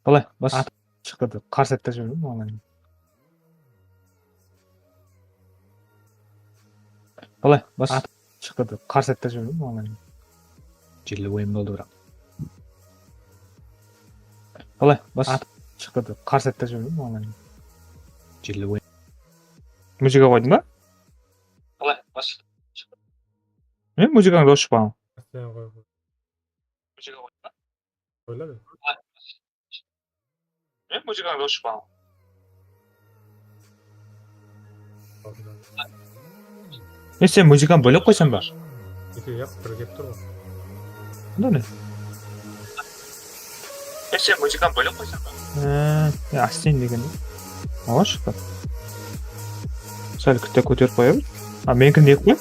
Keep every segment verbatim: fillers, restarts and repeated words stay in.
Qalay? Bas. At shıqtı dep, qarsı aytta jiberdim onlayn. Qalay? Bas. At shıqtı dep, qarsı aytta jiberdim onlayn. Jelli oyın boldı, biraq. Qalay? Bas. At shıqtı dep, qarsı aytta jiberdim onlayn. Jelli oyın. Muzıka qoydıń ba? Qalay? Bas. Men muzıkań dawıs shıqpaǵan. Sen qoy, qoy. Muzıka qoydıń ba? Qoyıla ber. Men muzıkań dawıs shıqpaǵan. E, sen muzıkanı bólek qoysań ba? Ekewi yaq, bir kelip tur ǵoy. Bunda ne? E, sen muzıkanı bólek qoysań ba? E, ya, ásten degen. Awa shıqtı. Sál kútte kóterip qoya ber. A, meniki ne qılay?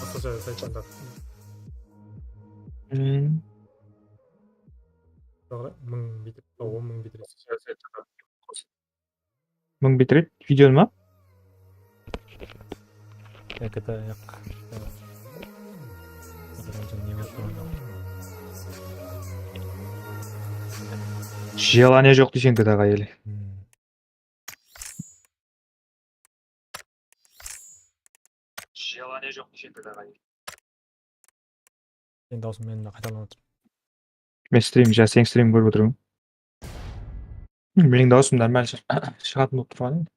Basqasha sayttan tap. Hmm. Toǵrı, mıń bitreyt, on mıń bitreyt. Mıń bitreyt videonı ma? G T A yaq. Jelaniya joq deyseń, G T A-ǵa ele. Hmm. Jelaniya joq deyseń, G T A-ǵa ele. Seniń dawısıń mende qaytalanıp atır. Men stream, ja, seniń stream kórip otırman. Meniń dawısım normal shı-, shıǵatın bolıp turǵan edi.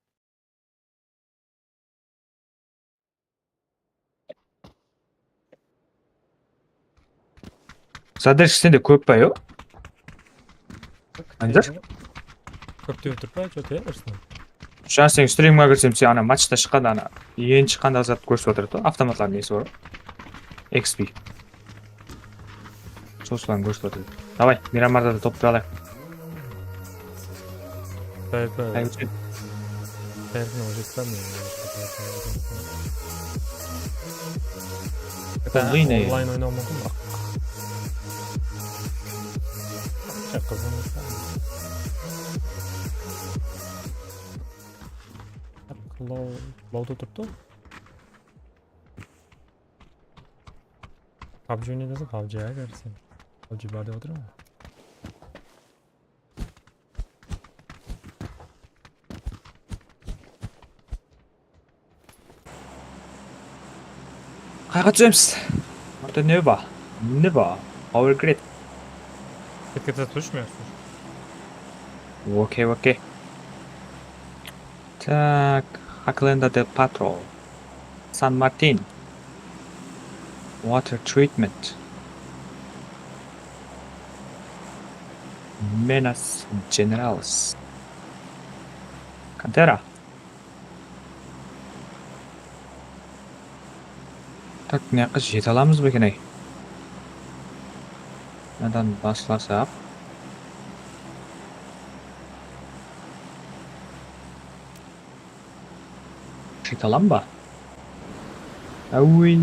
Zadержка sende kóp pa, yo? Anjar? Kóp dep turıp pa, joq, ya, durıstan. Jańa sen streamge kirsem, sen ana matchta shıqqanda, ana, eń shıqqandaǵı zattı kórsetip atır da, avtomatlardıń nesi bar. X P. Sosılardı kórsetip atır. Davay, Miramarda da toptırıp alayıq. Tayfa. Tayfa. Tayfa, o jerde men. Onlayn oynaw múmkin, biraq. Qızım. Low, lowda turıptı. PUBG oynaydı, PUBG-ge kir sen. PUBG bar dep otır ǵoy. Qayǵa túsemiz? Mında ne bar? Ne bar? Power Grid. Ketke turısh men. Okey, okey. Tak, Hacienda del Potro, San Martin, Water Treatment, Minas Generales, Cantera. Tak, mına jaqqa jete alamız ba eken, ay? Mınadan baslasaq. Jete alam ba? Áwey.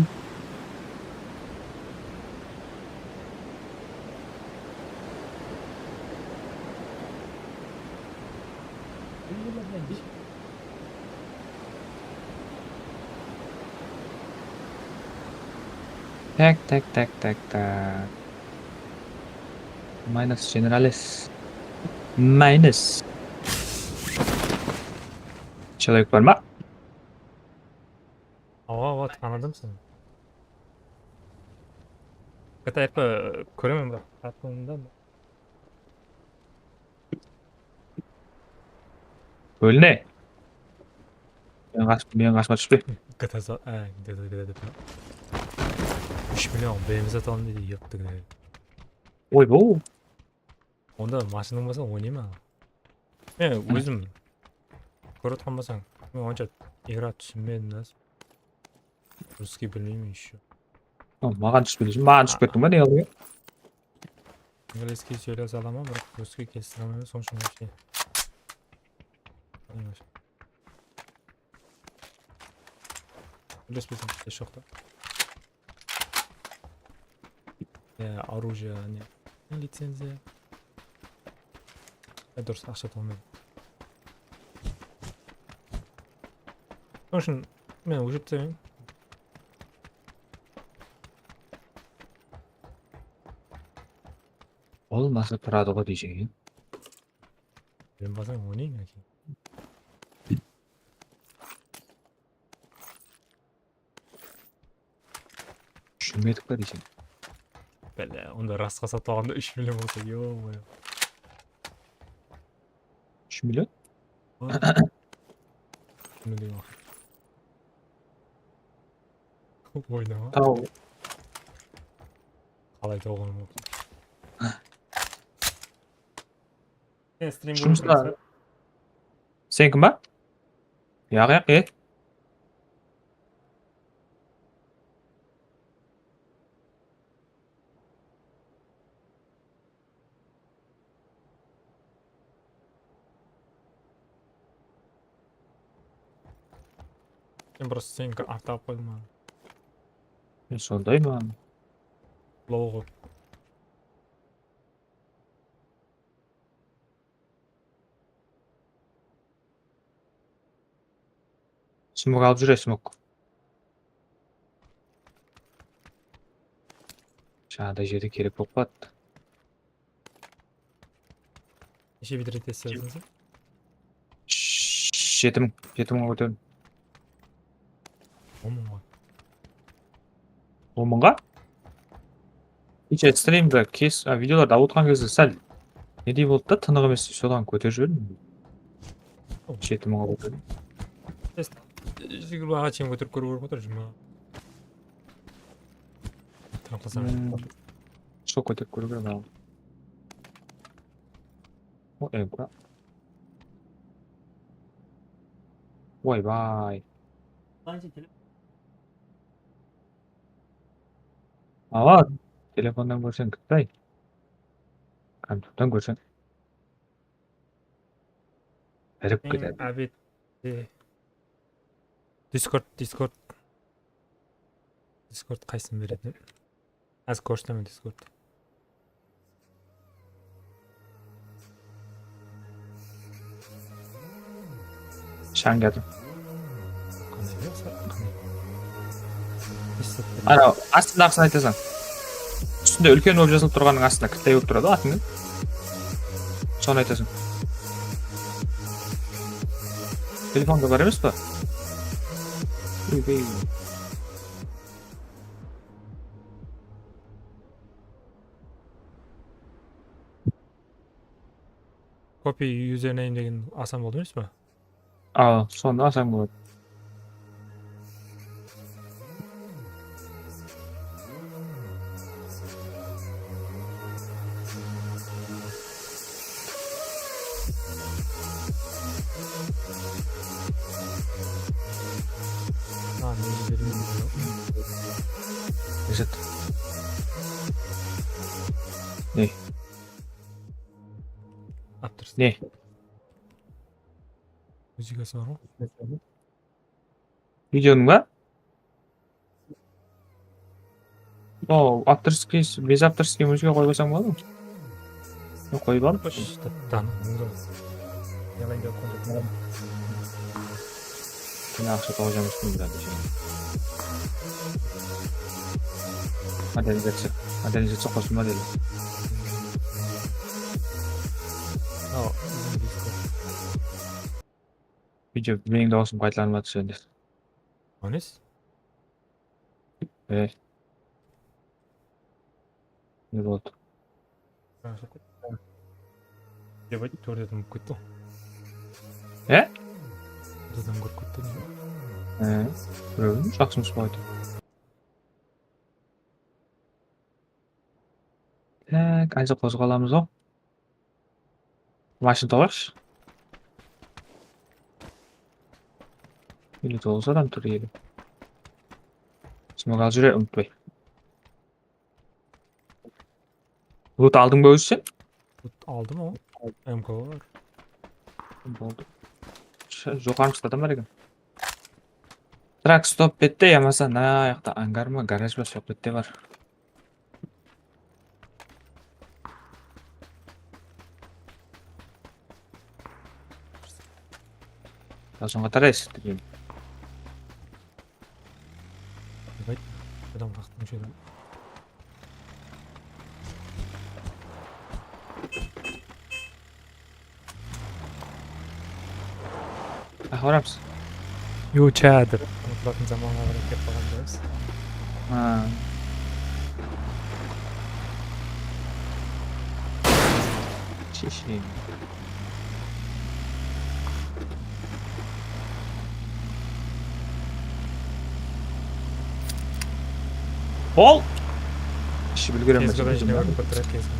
Tak, tak, tak, tak, tak. Minas Generales. Minas. Человек bar ma? Awa, awa, tanıdım seni. G T A kóremen, biraq, telefonımda. Bólme. Men qash-, men qashıma túspe. G T A za-, e, G T A, G T A dep. Úsh million B M W sat aldım deydi, yıqtı. Oy, bu. Onda mashinań bolsa oynayman. Men ózim kórip otqan bolsań, men onsha igra túsinbedim da. Russkiy bilmeymen ещё. O, maǵan túspedi. Maǵan túsip kettiń ba, ne qılıp? Angliyskiy sóylese alaman, biraq russkiy kelistire almayman, sonıń ushın вообще. Úlespesem, hesh joq ta. Ya, оружие, ne? Licenziya. E, durıs, aqsha tolmaydı. Sonıń ushın men óshirip taslayman. Bolmasa turadı ǵo deyseń. Bilmeseń oynayın, áke. Úsh million pa deyseń? Bále, onda rasqa satıp alǵanda úsh million bolsa, yo-moyo. Úsh million? Úsh million. Oynama. Taw. Qalay tawǵanım? Sen stream Jumıslar. Seniki ma? Yaq, yaq, e. Sen просто seniki artı alıp qoydım. Men sondayman. Logo. Smok alıp júr, smok. Jańaday jerde kerek bolıp qaladı. Neshe bitrate isleyapsıń sen? Jeti mıń, jeti mıńǵa kóterdim. On mıńǵa. On mıńǵa? Keche streamdi kes, a, videolardı alıp otırǵan gezde sál nedey boldı da, tınıq emestey, sodan kóterip jiberdim. Jeti mıńǵa kóterdim. Jigirmaǵa shekem kóterip kóriw kerek otır, jigirma. Tınıqlasań. Hmm. Sol kóterip kóriw kerek al. O, e, bura. Oybay. Awa, telefonnan kórseń, Qıtay. Kompyuterden kórseń. Birip ketedi. Ábette. Discord, Discord. Discord qaysın beredi? Házir kórseteme Discord. Shangadım. Qanday bersa, qanday? Anaw astındagısın aytasań. Ústinde úlken bolıp jazılıp turǵannıń astında kittay bolıp turadı ǵo atıń. Sonı aytasań. Telefonda bar emes pa? Oybay. Copy username degen asan boldı emes pa? Awa, sonda asan boladı. Ha, ne jerde bilmiyorum. Reset. Ne? Aptırsın. Ne? Muzıkası bar ǵo. Videonıń ba? O, avtorskiy, bez avtorskiy muzıka qoyıp alsam boladı ma? Yoq, qoyıp al. Qosh, tanıdım. Yalan joq, qoyıp al. Mına aqsha tawıp almıspın birazda. Modernizaciya. Modernizaciya qosılma dedi. Al, bizden Discord. Video, meniń dawısım qaytalanıp atır sende. Ones? E. Ne boldı? Dep aytıp, tórteden kórip kettim. E? Bizden kórip kettim. E, kórdim, jaqsı jumıs bolıp atır. Tak, házir qozǵalamız ǵo. Mashina tawısh. Ele toǵız adam tur ele. Smog alıp júre, umıtpay. Loot aldıń ba ózi sen? Loot aldım ǵo. M K bar. Boldı. Sh-, joqarımızda adam bar eken. Truck stop ette, yamasa mına jaqta angar ma, garaj ba, sol bette bar. Dawsıńa qaraysız, degem. Ayt, adam qaqtım shöyle. Baramız. Yocha dep. Unıtılatın zamanǵa qarap kelip qalǵan emes. Ha. Sheshe. Ol! Iship úlgeremez. Tezgiden jıynaw kerek, bir trak tezgiden.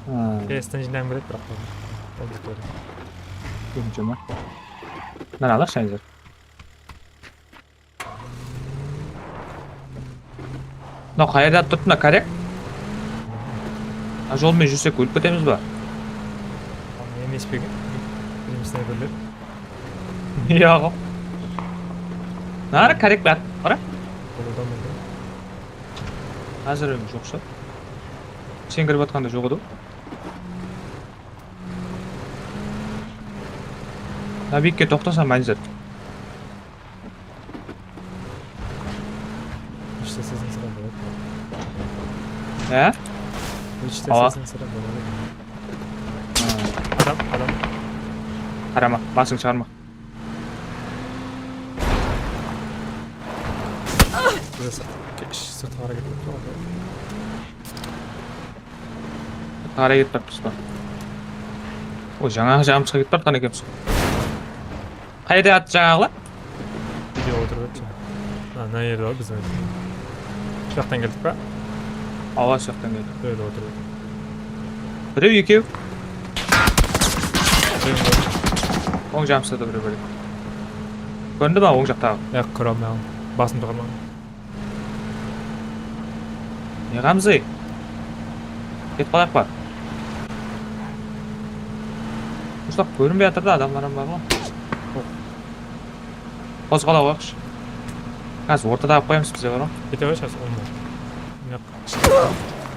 Ha. Tezden jıynaw kerek, biraq. Auditoria. Kórinje ma? Mına alayıq, Shanzer. Mına qayerde turıptı mına koryak? Mına jol menen júrsek ólip ketemiz ba? Al, emes pe eken? Birinshi snayperler. Yoq. Nari koryak pa? Qara. Boladı ma? Házir joq shıǵar. Sen kirip atqanda joq edi. Mına biyikke toqtasa, Manzar. Úsh sesesiń sırap boladı. Há? Úsh sesesiń sırap boladı. Adam, adam. Qarama, basıńdı shıǵarma. Sırtqa, sırtqa háreket etip tur. Háreket etip turıpsız ba? O, jańaǵı jaǵımızǵa ketip baratqan ekenbiz. Qayerde attı jańaǵılar? Úyde otırıp edi. Ha, mına jerde bar biziń. Usı jaqtan keldik pa? Awa, usı jaqtan keldik. Úyde otırıp edi. Birew, ekew. Birew, birew. Oń jaǵımızda da birew bar edi. Kórindi ma oń jaqtaǵı? Yoq, kóre almayman. Basımdı turǵan. Ne, Ǵamzi? Ketip qalayıq pa? Uslap kórinbey atır da, adamlar hám bar ǵoy. Qozǵala qoyayıqshı. Házir ortada alıp qoyamız bizler bar ǵoy. Kete qoyayıq házir, oń. Mine,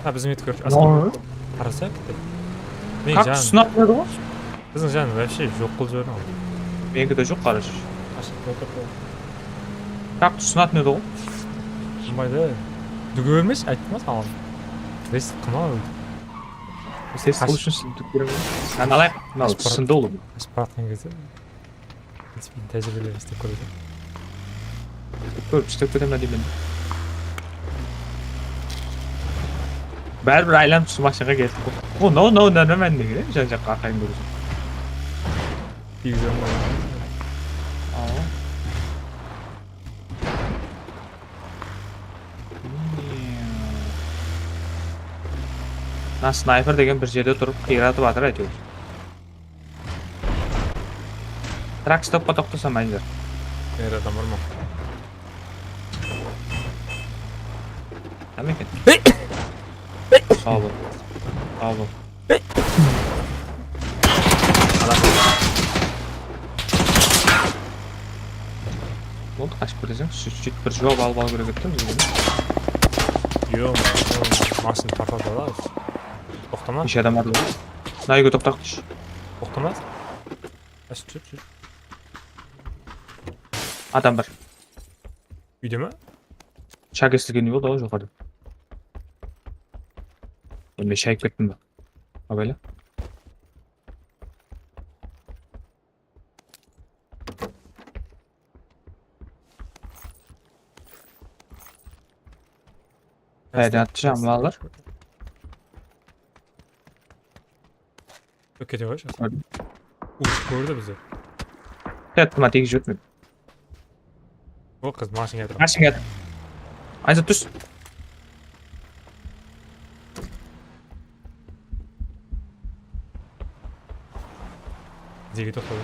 ha, biziń úydi kórip. Oń. Qarasa, kete. Men kaktus jan- sınatın edi ǵoy. Biziń jan вообще joq qılıp jibergen ol. Meniki de joq, qarashı. Ashıp otır. Kaktus sınatın edi ǵoy. Sınbaydı. Dúge bermeshi, ayttım ǵoy saǵan. Rest qılma. Ses qılıw ushın sınıp dúge bermeydi. Qan alayıq, mınaw sındı ol. Ashıp baratqan gezde. Principinde tájiriybeler islep kóredi. Kórip, islep kóredi me deymen. Báribir aylanıp usı mashinaǵa kelip. O, no, no, no, no, men degen, jan-jaqqa arqayın kóreseń. Kiygize almay. Awa. Mına snayper degen bir jerde turıp qıyratıp atır, áytewir. Trak stopqa toqtasa, Manzar. Nerde adam bar ma? Kim eken? Saw bol. Saw bol. Boldı, qashıp keteseń. Só-, sóytip bir juwap alıp alıw kerek edi da. Yoq, mashina tartadı da. Toqtama. Neshe adam bar? Mına úyge toqtaqshı. Toqtama. Júr, júr. Adam bar. Úyde me? Shak estilgen úy boldı ǵoy joqarıda. Men shayıp kettim be? Abayla. Qayerden attı janım balalar? Kete qoyshı. Ushıp kórdi bizi. Kettim, atiga júrmey. O qız mashinaga atır. Mashinaga atır. Ayza tús. Bizge toqtadı.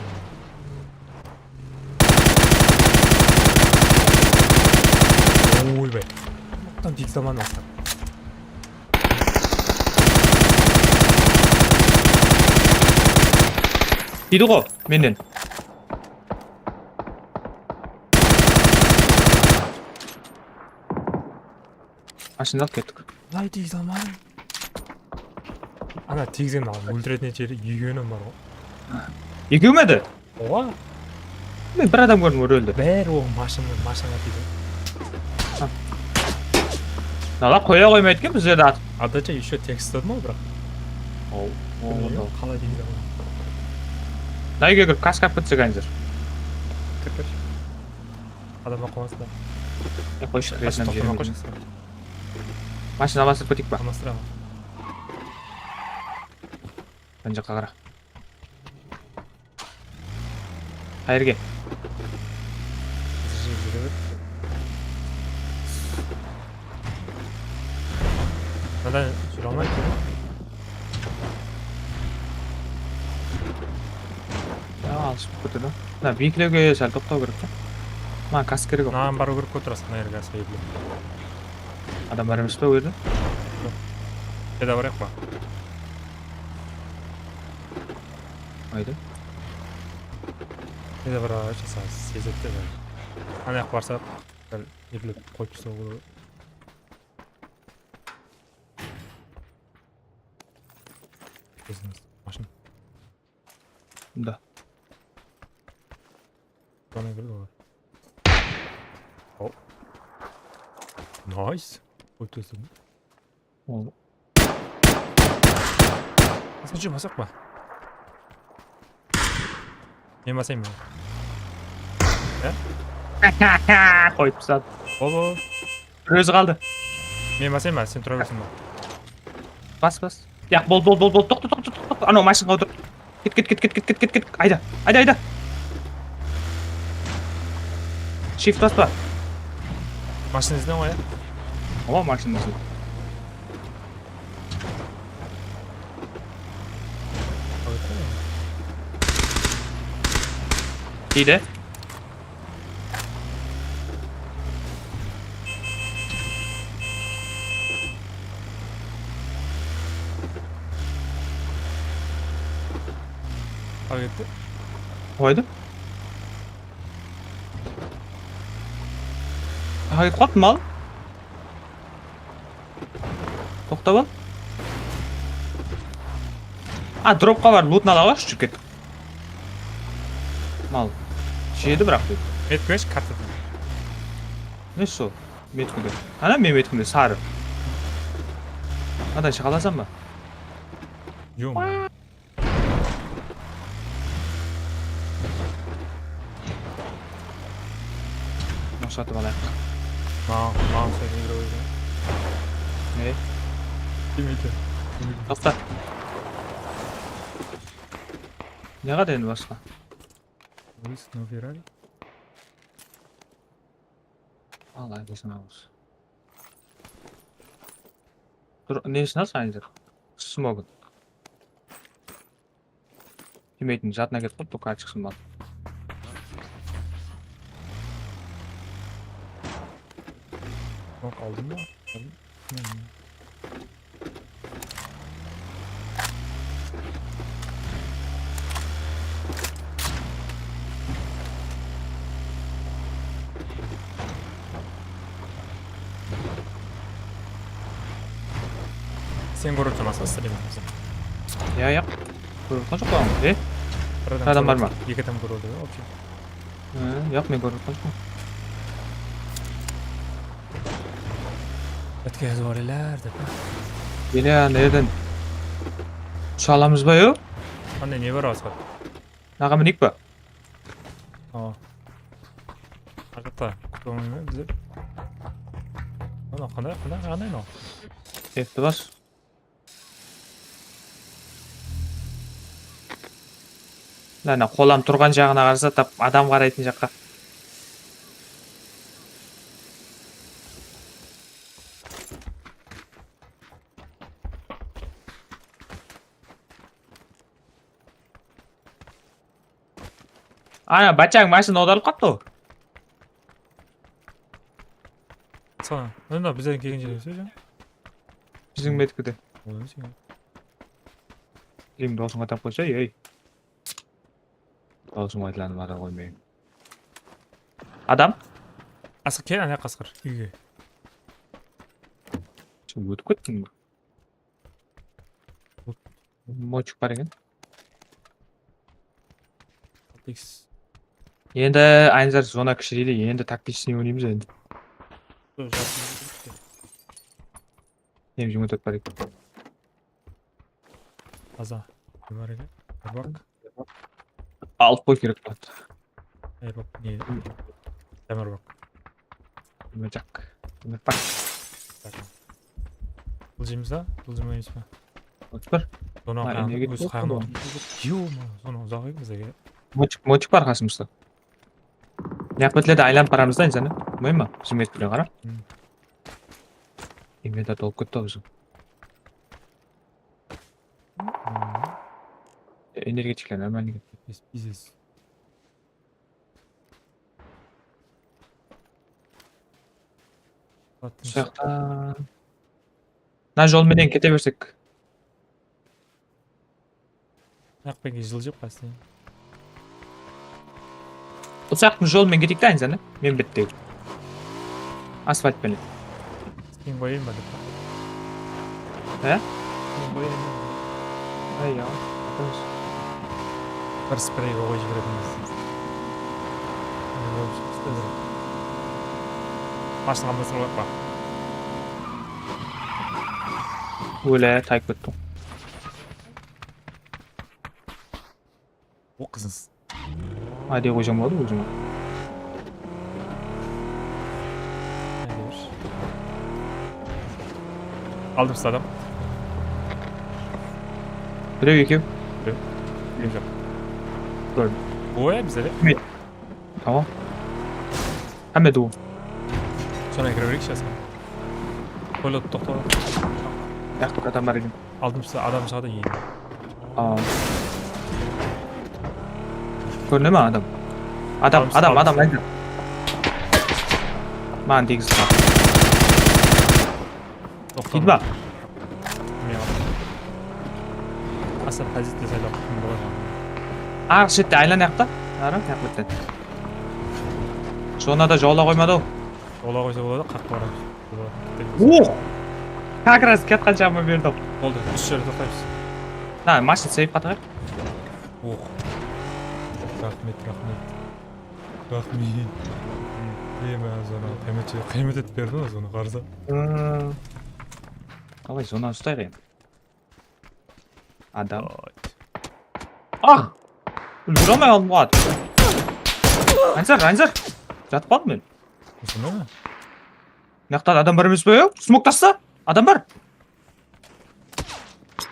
Oybay. Tam dik zaman astı. Tiydi ǵo mennen. Mashina alıp kettik. Ay, tiydi zaman. Ana, tiygen al, óltiretin jeri ekewinen bar ǵo. Ekew me edi? Owa. Men bir adam kórdim, ol óldi. Bári o mashina, mashina tiydi. Nala qoya qoymaydı eken bizlerdi atıp. Adacha ещё tek istadı ma, biraq? Ow, ow. Qalay deydi ǵo. Mına úyge kirip kaska alıp ketsek, Anzir. Adam baqıp alsın da. Ya, qoyshı, reznam toqtama, qoyshı. Mashina almastırıp keteyik pa? Almastır aǵa. Mına jaqqa qara. Qayerge? Mınadan júre almaydı. Ya, alısıp ketedi. Mına biyiklewge sál toqtaw kerek pa? Maǵan kask kerek ǵoy. Mınadan barıw kerek ǵoy, turasın, mına jerge asıp. Adam bar emes pe o jerde? Joq. Jerde barayıq pa? Aydı. Jerde bir ara jasası sezedi de bári. Anayaq barsaq, bir eplep qoyıp taslaw boladı. Biznes mashina. Da. Bana kirdi olar. Hop. Nice. Qoyıp tasladım. Ol. Basqansha basaq pa? Men basayın ba? Ya? Qoyıp tasladı. Bol, bol. Bir ózi qaldı. Men basayın ba? Sen tura bersin ba? Bas, bas. Yaq, bol, bol, bol, bol. Toqta, toqta, toqta, toqta. Anaw mashinaǵa otur. Ket, ket, ket. Ayda, ayda, ayda. Shift baspa. Mashina izden ǵoy, ya? Awa, mashina izden. Tiydi. Alıp ketti. Qoydı. Alıp ketip qaldı mal. Toqtap al. A, dropqa bar, lutın ala qoyshı, kettik. Mal. Jedi, biraq. Metki bershi kartadan. Ne sol? Metkide. Ana, men metkimde, sarı. Mınadan shıǵa alasań ba? Joq. Mına satıp alayıq. Maǵan, maǵan uqsaydı, igrovıy. Ne? Kim eken? Toqta. Ne qadar endi basqa? Luis, no Ferrari. Al, aytasın, al. Tur, nesin alsın, aytır? Smogın. Demeytin, jatına ketip qaldı, toqqa shıqsın bal. Bak, aldın mı? Aldın. Hmm. Sen kórip turmasın, stream. Ya, ya. Kórip turǵan joq pa? E? Bir adam bar ma? Eki adam kórip tur, okey. Hı, yaq, men kórip turmasın. Bitke zoriler dep. Ele, nereden? Túse alamız ba, yo? Qanday ne bar, Asqar? Naǵa mineyik pa? Awa. Mına jaqta kútip almayın ba bizler? Ana, qanday, qanday, qanday mınaw? Etti bas. Mına, mına, qolam turǵan jaǵına qarasa, tap adam qaraytın jaqqa. Ana, bachań mashina awdarılıp qaptı ǵoy. Sana, mına bizden kelgen jerge sóz. Biziń metkide. Olar sen. Biziń dosıńa tap qoysa, ey. Dosıńa aytılanıp atır ǵoy men. Adam? Asqar, kel, ana Qasqır, úyge. Sen ótip kettiń be? Mochik bar eken. Taks. Endi, Aynzar, zona kishireydi, endi taktichniy oynaymız endi. Em jigirma tórt bar eken. Taza. Ne bar eken? Rıbak. Alıp qoy kerek boldı. Air bak, ne? Tamar bak. Mıcak. Mıcak. Jıljaymız ba? Jıljaymız ba? Otır. Sonı Ha, qayaǵın, energetik ózi boldı qayaǵın mı? Otır. Yo-ma, sonı uzaq emes eke. Mochik, mochik bar qasımızda. Mıyaqpetlerdi aylanıp baramız da, insani. Qoyma, xızmet penen qara. Hmm. Inventar tolıp ketti bizim. Hmm. Energetikler, normalnıy. Pis, pis. Atın Usaqta. Mına jol menen kete bersek. Aq penen jıljıp qasın. Usaqtın jol menen keteyik ta, insani. Men bittey. Asfalt penen. Sen qoyayın ba dep pa? He? Sen qoyayın ba? Ay, ya. Bir sprey qoyıp jiberetin. Mashinaǵa basırıp atpa. Óle, tayıp kettim. O qızız. Ayday qoyjam boladı ózime. Aldım sizdi adam. Birew, ekew. Birew. Birew joq. Kórdim. Oy, bizde de. Kim edi? Tamam. Hámme duwım. Sonı kire bereyikshi asqan. Qoyla toqta. Yaqtıq adam bar eken. Aldım sizdi adam shıǵadı endi. Aa. Kórine ma adam? Adam, Adam adam, adam, sıqaldı. Ayda. Maǵan tegiz. Toqta. Tiydi ma? Bilmeymen. Aslan házitte saylaw qıyın boladı. Arıq shette aylanayıq ta. Arıq, yaqlıqtan. Sonda da jola qoymadı-aw. Jola qoysa boladı, qaqqa baramız. Oh! Как раз kiyatqan jaǵıma berdi. Boldı, usı jerde toqtaymız. Na, mashina sevip qatıq. Oh. Raxmet, raxmet. Raxmet. Ema, zona qıymet, qıymet etip berdi ǵoy, zona qarsa. Qalay, zonanı ustayıq endi. Adam. Oy. Ah! Úlgire almay qaldım ǵoy. Anzar, Anzar. Jatıp qaldım men. Usında ma? Mıyaqta adam bar emes pe, yoq? Smok tasta. Adam bar.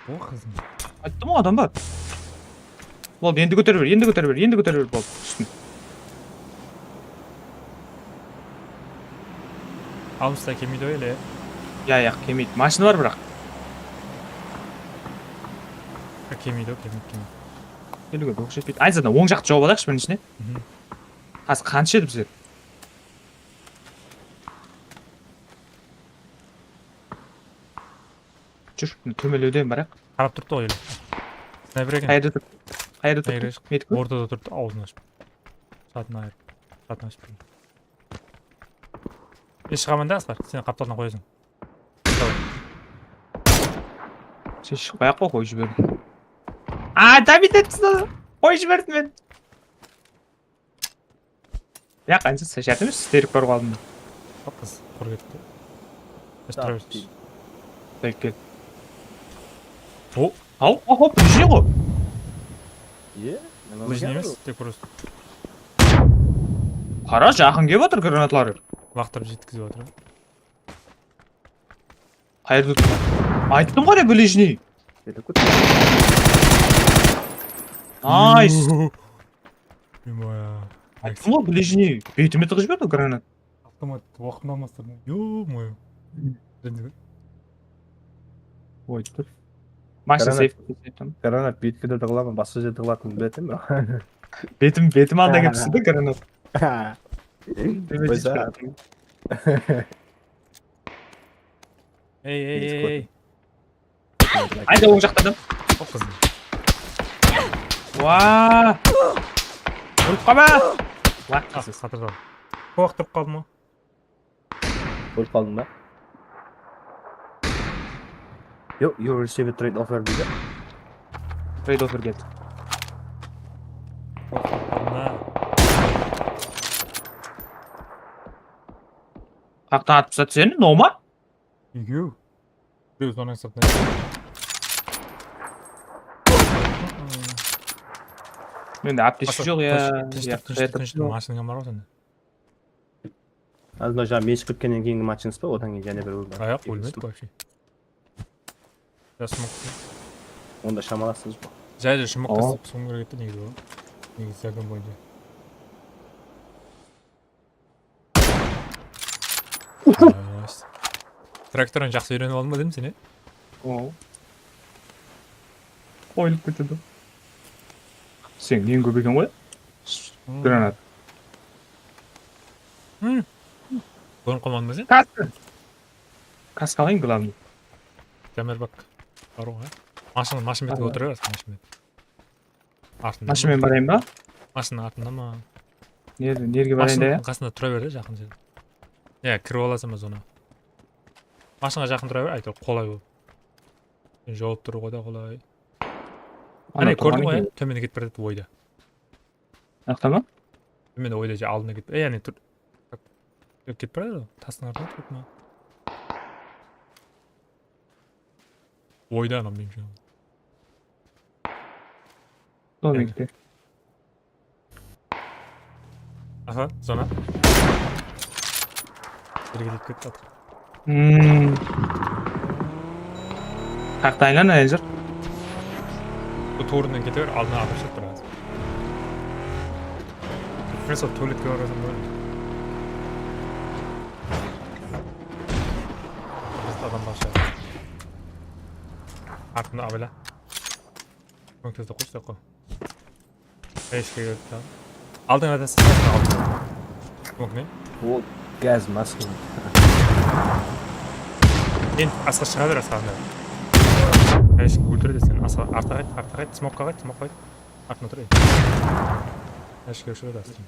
O qızım. Ayttım ǵoy, adam bar. Boldı, endi kótere ber, endi kótere ber, endi kótere ber, boldı. Tústim. Almısta kelmeydi ǵoy ele. Ya, ya, kelmeydi. Mashina bar, biraq. Ha, kelmeydi ǵoy, kelmeydi, kelmeydi. Keliwge ruxsat etpeydi. Ayzadan oń jaqtı jawıp alayıqshı birinshine. Mhm. Házir qansha edi bizler? Júr, tómenlewden barayıq. Qarap turıptı ǵoy ele. Snayper eken. Qayerda tur? Qayerda tur? Qayerda? Medik pe? Ortada turıptı, awzın ashıp. Satın ayırıp. Satın ashıp. E, shıǵaman da, Asqar, sen qaptaldan qoyasań. Davay. Sen shıqpay-aq qoy, qoyıp jiberdim. Aa, David etsin. Qoyıp jiberdim men. Ya, qansa, sen shart emes, sterik bar ǵoy aldında. Hop, qız, qur ketti. Biz tura beremiz. Kel, kel. O. Al, hop, hop, ближний ǵoy. Iye, nima Ближний emes, tek просто. Qara, jaqın kelip atır granatları. Laqtırıp jetkizip atır. Qayerdi? Ayttım ǵoy, ближний. Nice. Ё-моё. Ayttım ǵoy, ближний. Betime tıǵıp jiberdi granat. Avtomat waqtında almastırdım. Ё-моё. Oy, tur. Mashina seyf. Granat betke de tıǵılaman, basqa jerde tıǵılatınımdı bileseń be? Betim, betim alda kelip tústi de granat. Qoysa. Ey, ey, ey, ey. Ayda, oń jaqta adam. O qızım. Waa! Úlip qalma! Wah, qatırdı. Kop waqıt turıp qaldım ǵoy. Úlip qaldıń ba? Yo, you receive a trade offer deydi. Trade offer keldi. Kop waqıt turıp qaldım da. Qaqtan atıp taslat seni, Noma? Ekew. Birew sonıń sırtına. Mende aptechka joq, ya. Tınıshlıq, tınıshlıq, tınıshlıq, mashinam bar ǵoy sende. Házir mına jańa meshit ketkennen keyingi matchińiz ba? Odan keyin jáne bir óldi. Ayaq, ólmedi вообще. Ya, smok. Onda shamalasız ba? Jay, jay, shımıq tastap soń kerek edi negizi ol. Negizi zakon boyınsha. Traktordan jaqsı úyrenip aldıń ba dedim sen, e? O. Qoyılıp ketedi. Sen neń kóp eken ǵoy? Granat. Bunı qılmadıń ba sen? Kaska. Kaska alayın, главный. Jámer bak. Bar ǵoy. Mashina, mashina betke otıra bersin, mashina bet. Artında. Mashinamen barayın ba? Mashina artında ma? Nerge, nerge barayın da, ya? Mashina qasında tura ber de, jaqın jerde. Ya, kirip alasań ba zona? Mashinaǵa jaqın tura ber, áytewir qolay ol. Sen jawıp turıwǵa da qolay. Áne, kórdiń ǵoy, ya? Tómende ketip baratır oyda. Mınaqta ma? Tómende oyda, aldına ketip, e, áne tur. Ketip baradı, tastıń artında turıp ma? Oyda anam, meniń. Sol bekte. Aha, zona. Jerge ketip ketti. Hmm. Taqta aylan, Ranger. Bu tuwrınan kete ber, aldına adam shıǵıp tur házir. Просто tualetke barasań ba? Просто adam bar shıǵar. Artında abila. Kómeklesip qoyshı, taqqa. Eshke keldi. Aldıńa da sıqpasın, aldıńa. Okey. Ol gaz maskın. Sen asqa shıǵa ber, asqa anda. Eshke óltiredi seni, asqa. Artqa qayt, artqa qayt, smokqa qayt, smokqa qayt. Artına tur, ey. Eshke ushıradı asqa.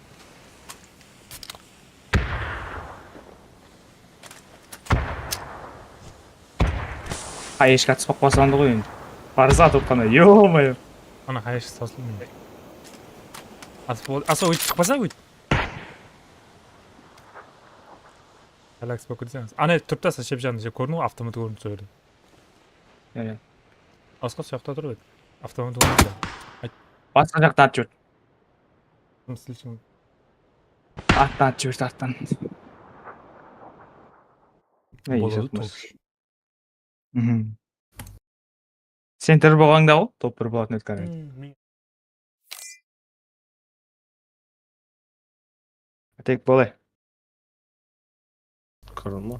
Hayeshka atısıp basladı ǵoy endi. Barzat otqanda, ё-моё. Ana hayeshka tasıldı mende. Atıp ol, asa óytip shıqpasa óyt. Relax bolıp keteseń. Ana turıptı asa shep janında, kórdiń ǵoy, avtomat kórindi sol jerde. Ya, ya. Asqa soyaqta turıp edi. Avtomat kórindi. Ayt. Basqa jaqta at júr. Kim isleysin? Arttan at júr, arttan. Ey, boladı, top. Mhm. Center bolǵanda ǵoy, top bir bolatın edi, qáne. Tek bolay. Qırılma.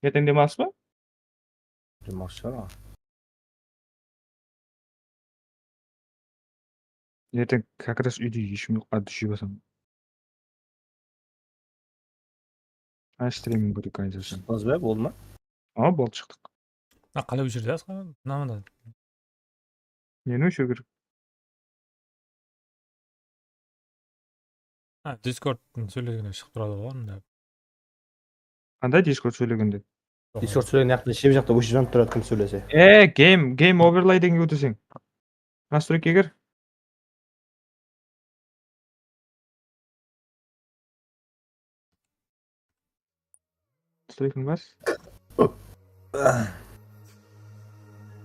Erteń dem alıs pa? Dem alıs shıǵar. Erteń как раз úyde eshkim joq, a, dush jep alsam. Ay, streaming bútik aytırsań. Shıqtıńız ba, boldı ma? Awa, boldı, shıqtıq. A, qalay óshirdi asqa? Mına, mına. Neni óshiriw kerek? Ha, Discord sóylegende shıǵıp turadı ǵoy, mında. Qanday Discord sóylegende? Discord sóylegende jaqta, shep jaqta óship janıp turadı, kim sóylese. E, game, game overlay degenge óteseń. Настройкаǵa kir. Nastroykań bas.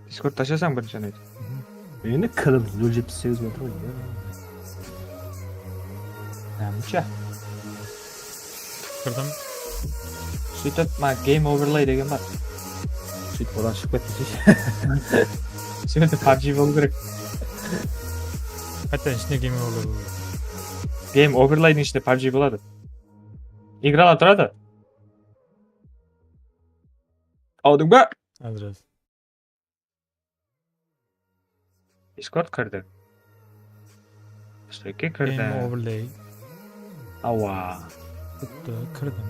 Discord tashlasań birinshi, ana. Endi kirim nol jetpis segiz metr ǵoy. Tamsha. Kirdim. Sóytip, ma, game overlay degen bar. Sóytip, odan shıǵıp ketpeseyshi. Sóytip, PUBG bolıw kerek. Qayta ishinde game overlay bolıw kerek. Game overlaydıń ishinde PUBG boladı. Igralar turadı. Aldıń ba? Házir. Discord kirdi. Nastroyka kirdi. Game overlay. Awa. Bitti, kirdim.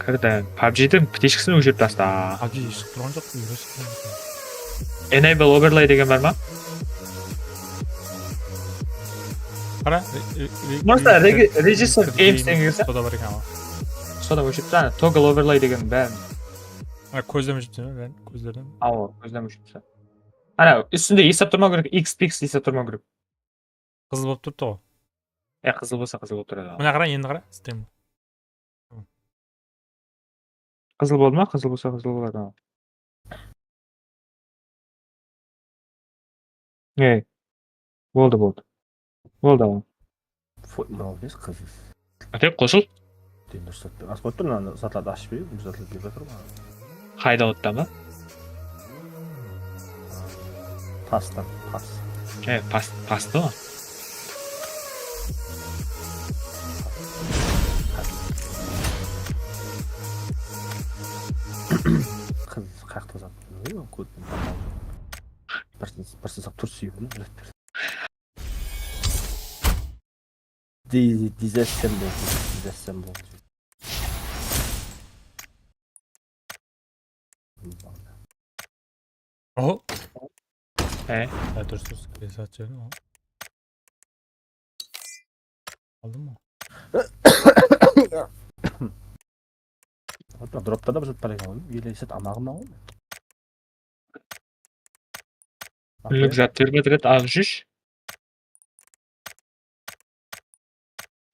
Kirdi. PUBGdiń ptishkasın óshirip tasta. PUBG shıǵıp turǵan joq, uyǵa shıqtı. Enable overlay degen bar ma? Qara, re-, re-, re-, Просто re-, re-, Register Games degen kirse. Soda bar eken, awa. Soda óshirip tasta. Toggle overlay degen bárin. Ha, kózleme júpti me? Ben kózlerden. Awa, kózleme júpti. Ana, ústinde eslep turmaw kerek, X P X eslep turmaw kerek. Qızıl bolıp turıptı ǵoy. Ya, qızıl bolsa, qızıl bolıp turadı. Mına qara, endi qara, stream. Qızıl boldı ma? Qızıl bolsa, qızıl boladı. Ey, boldı, boldı. Boldı, aǵa. Foy, mınaw emes, qız. Áke, qosıl. Endi durıslap ber. Asıp qoyıptır, mına zatlardı ashıp bereyik, bir zatlar berip atır ǵoy. Hideout-ta ma? Pastan, pas. E, pas, pastı ma? Qız qayaqta zat. Kóttin. Bir, bir sızıq tur suyip, bir. Di-, disassemble, disassemble. Oho. E? Ya, durıs, durıs. Kese atacağım ama. Aldın mı? Hatta dropta da bir zat bar eken ǵoy. Ele set amaǵım ǵoy. Kúnlik zat berip atır edi, aq júz.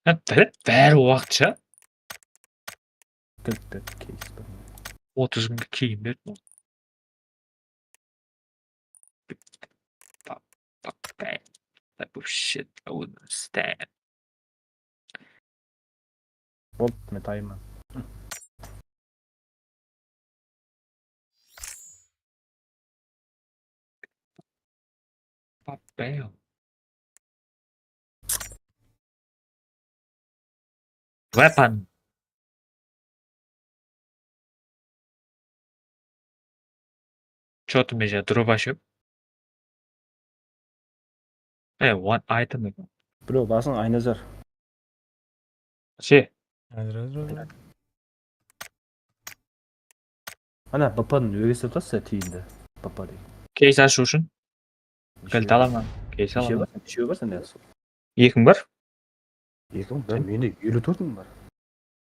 Ha, bári, bári waqıtsha. Kúnlik berdi, keys berdi. Otız kúnge keyin berdi. Pap, pap, pap. Type of shit, I wouldn't understand. Boldı, men tayınman. Pap, bam. Weapon. Что ты меня дробашёк? E, one item eken. Bro, basıń aynazar. She. Aynazar, aynazar. Ana, B P-ni ógestep atasız ya, tiyindi. B P deydi. Keys ashıw ushın. Gilt alaman. Keys alaman. Neshew bar? Neshew bar sende? Ekiń bar? Ekiń bar. Mende eliw tórt mıń bar.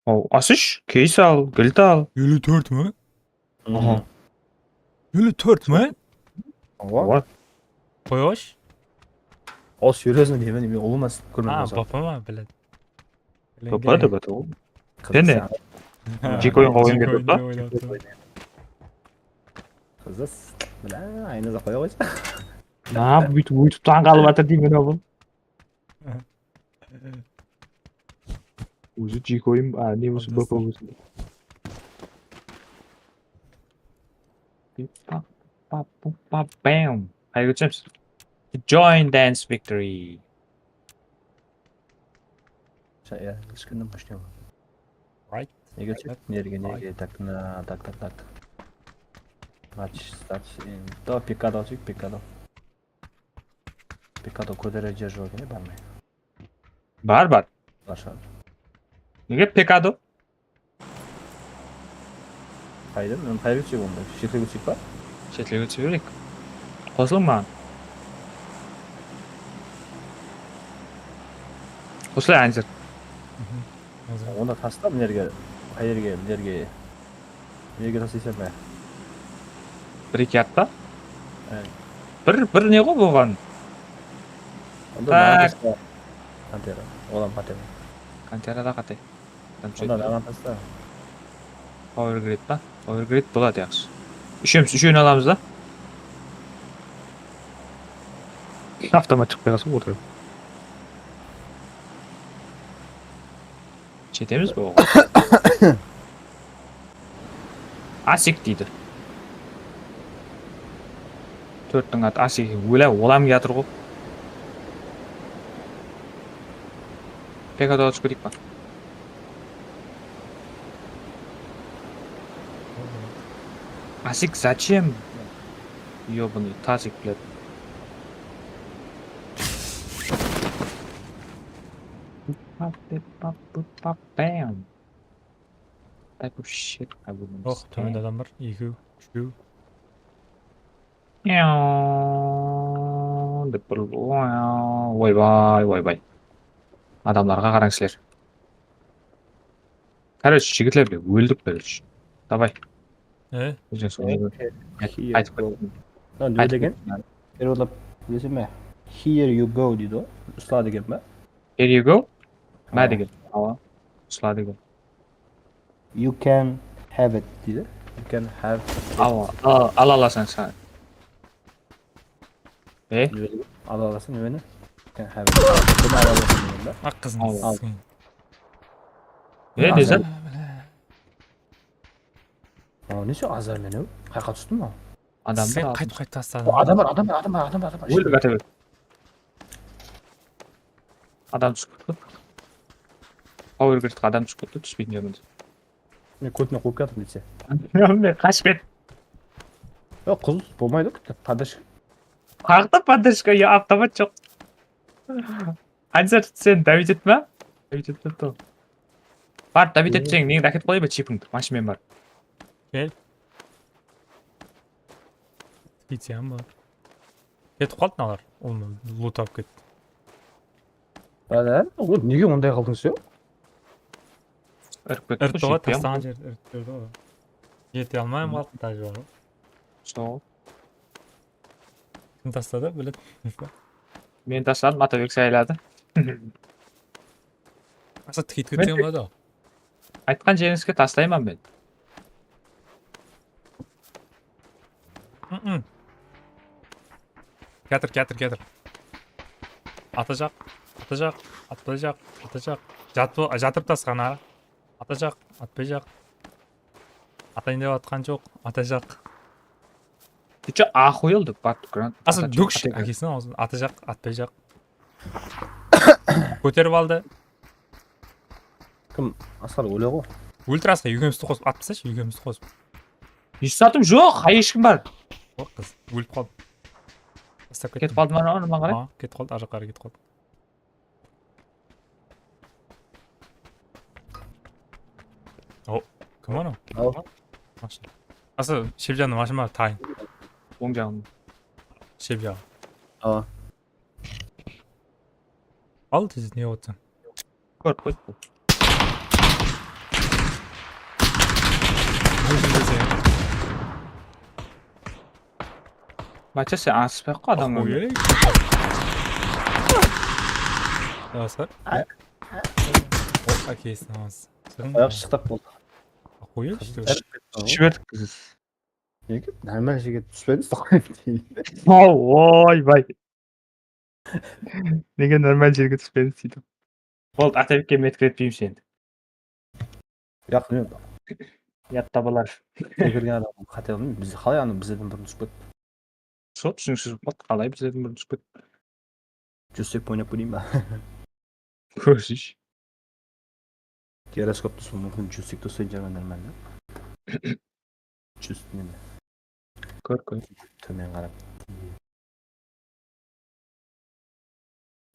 Aw, asısh, keys al, gilt al. Eliw tórt mıń? Aha. Eliw tórt mıń? Awa. Qoyǵosh. Aw, seriyozno deymen, men ulıwma kórmedim. A, B P ma, блядь. Topa da bata ol. Sen ne? Jeke oyınǵa oyın berip atpa? Qızız. Mına, aynazar qoya qoysa. Na, buytip, buytip tań qalıp atır deymen, bul. Ózi jeke oyın, a, ne bolsa, B P ózi. Bam, bam, bam, bam, bam. Qayerge túsemiz? Join dance victory. Sen, ya, ıshkındım, почти. Right. Nege túsip? Nerge, nerge? Tak, na, tak, tak, tak. Значит, значит, to, pekado túsip, pekado. Pekado kótere jer joq eken, barmay. Bar, bar. Bar shıǵar. Nege pekado? Qayda? Men qayerge túseyik onda? Shetlege túseyik pa? Shetlege túse bereyik. Qosılıń maǵan. Qosılay, Anzir. Onda tasta mınerge, qayerge, mınerge, mınerge taslaysań ba? Bir-eki at pa? E. Bir, bir ne ǵoy bolǵan? Onda maǵan tasta. Kantera. Olam qáte. Kantera da qáte. Onnan aǵan tasta. Power grid pa? Power grid boladı, yaqshı. Úshemiz, úshewin alamız da. Avtomat shıqpay qalsa otırıp. Jetemiz be oǵan? Asik deydi. Tórttiń atı Asik eken. Óla, olam kiyatır ǵo. Pekada túsip keteyik pa? Asik, зачем? Ёбаный Тасик, блядь. Пап, пап, пап, пап, пап, бам. Type of shit, I wouldn't understand. Oh, tómende adam bar. Ekew, úshew. Dep bir, oybay, oybay. Adamlarǵa qarań sizler. Короче, jigitler, óldik, короче. Давай. E? Óziń soń. Aytıp ket. Mına ne degen? Pervodlap bileseń be? Here you go deydi ǵoy. Usla degen be? Here you go? Má degen. Awa. Usla degen. You can have it deydi. You can have it. Awa, ala, ala alasań sen. E? Neweni? Ala alasań neweni? Sen hár bir. Buni ala alasań degen da. Aq qızın. Al. Al. Sen. E, Neza? Aa, neshe azar menew? Qayaqqa tústi maw? Adamlar. Sen qayt, qayt tasladıń. O, adam bar, adam bar, adam bar, adam bar, adam bar. Óldik, Atabek. Adam túsip ketti. Power gridqa adam túsip ketti, túspeytin edim. Men kótine quvıp kiyatırman dese. Men qashıp ket. Yoq, qız bolmaydı, bitta podderjka. Qaqtı podderjka, ya, avtomat joq. Anzar, sen davit etme? Davit etme to. Bar, davit etseń, meni áketip qoyayın ba, chipıńdı, mashinam bar. Kel. Ketsem bar. Ketip qaldı mınalar. Onı loot alıp ketti. Bala, o, nege onday qaldıń sen? Irıp ketti. Irıttı ǵoy, taslaǵan jer irıp berdi ǵoy. Jete almay qaldı, даже bar ǵoy. Sol. Kim tasladı, biledi. Men tasladım, Atabek sayladı. Asa tikeytip ketseń boladı. Aytqan jerińizge taslayman men. Kiyatır, kiyatır, kiyatır. Atajaq, atajaq, atpayjaq, atajaq. Jatı-, jatırıp tasqan, a. Atajaq, atpayjaq. Atayın dep atqan joq, atajaq. Ты чё, охуел, dep batıp granat. Asa dókshi ákesiniń awzın, atajaq, atpayjaq. Kóterip aldı. Kim? Asqar óle ǵo. Óltir Asqar, ekewimizdi qosıp, atıp taslashı, ekewimizdi qosıp. Hesh zatım joq, qay eshkim bar? O, qız, ólip qaldı. Taslap kettim. Ketip qaldı ma, anaman qaray. Aa, ketip qaldı, arjaqqa qaray ketip qaldı. O, kim anaw? Al. Mashina. Asa, shep jaǵında mashina bar, tayın. Oń jaǵında. Shep jaǵı. Awa. Al, tez, ne otsań? Kórip qoy. Macha, sen asıspay-aq qoy adamlardı. Aqoyay. Asqar. O, ákesiniń awzı. Ayaq shıqtaq boldı. Aqoyay, işte. Jiberdik biz. Nege? Normal jerge túspedińiz, soǵan deydi. Oy, bay. Nege normal jerge túspedińiz, seytip. Boldı, Atabekke medkit etpeymiz endi. Yaq, ne? Yat tabalar. Sekirgen adam qáte qılmaydı. Biz qalay anı bizlerden burın túsip ketti? Sol túsiniksiz bolıp qaldı, qalay bizlerden burın túsip ketti? Júzsek oynap kóreyim ba? Kórsesh. Giroskop túsiw múmkin, júzsek toqsan jigirma normalno. Júz neme? Kór, kór. Tómen qarap.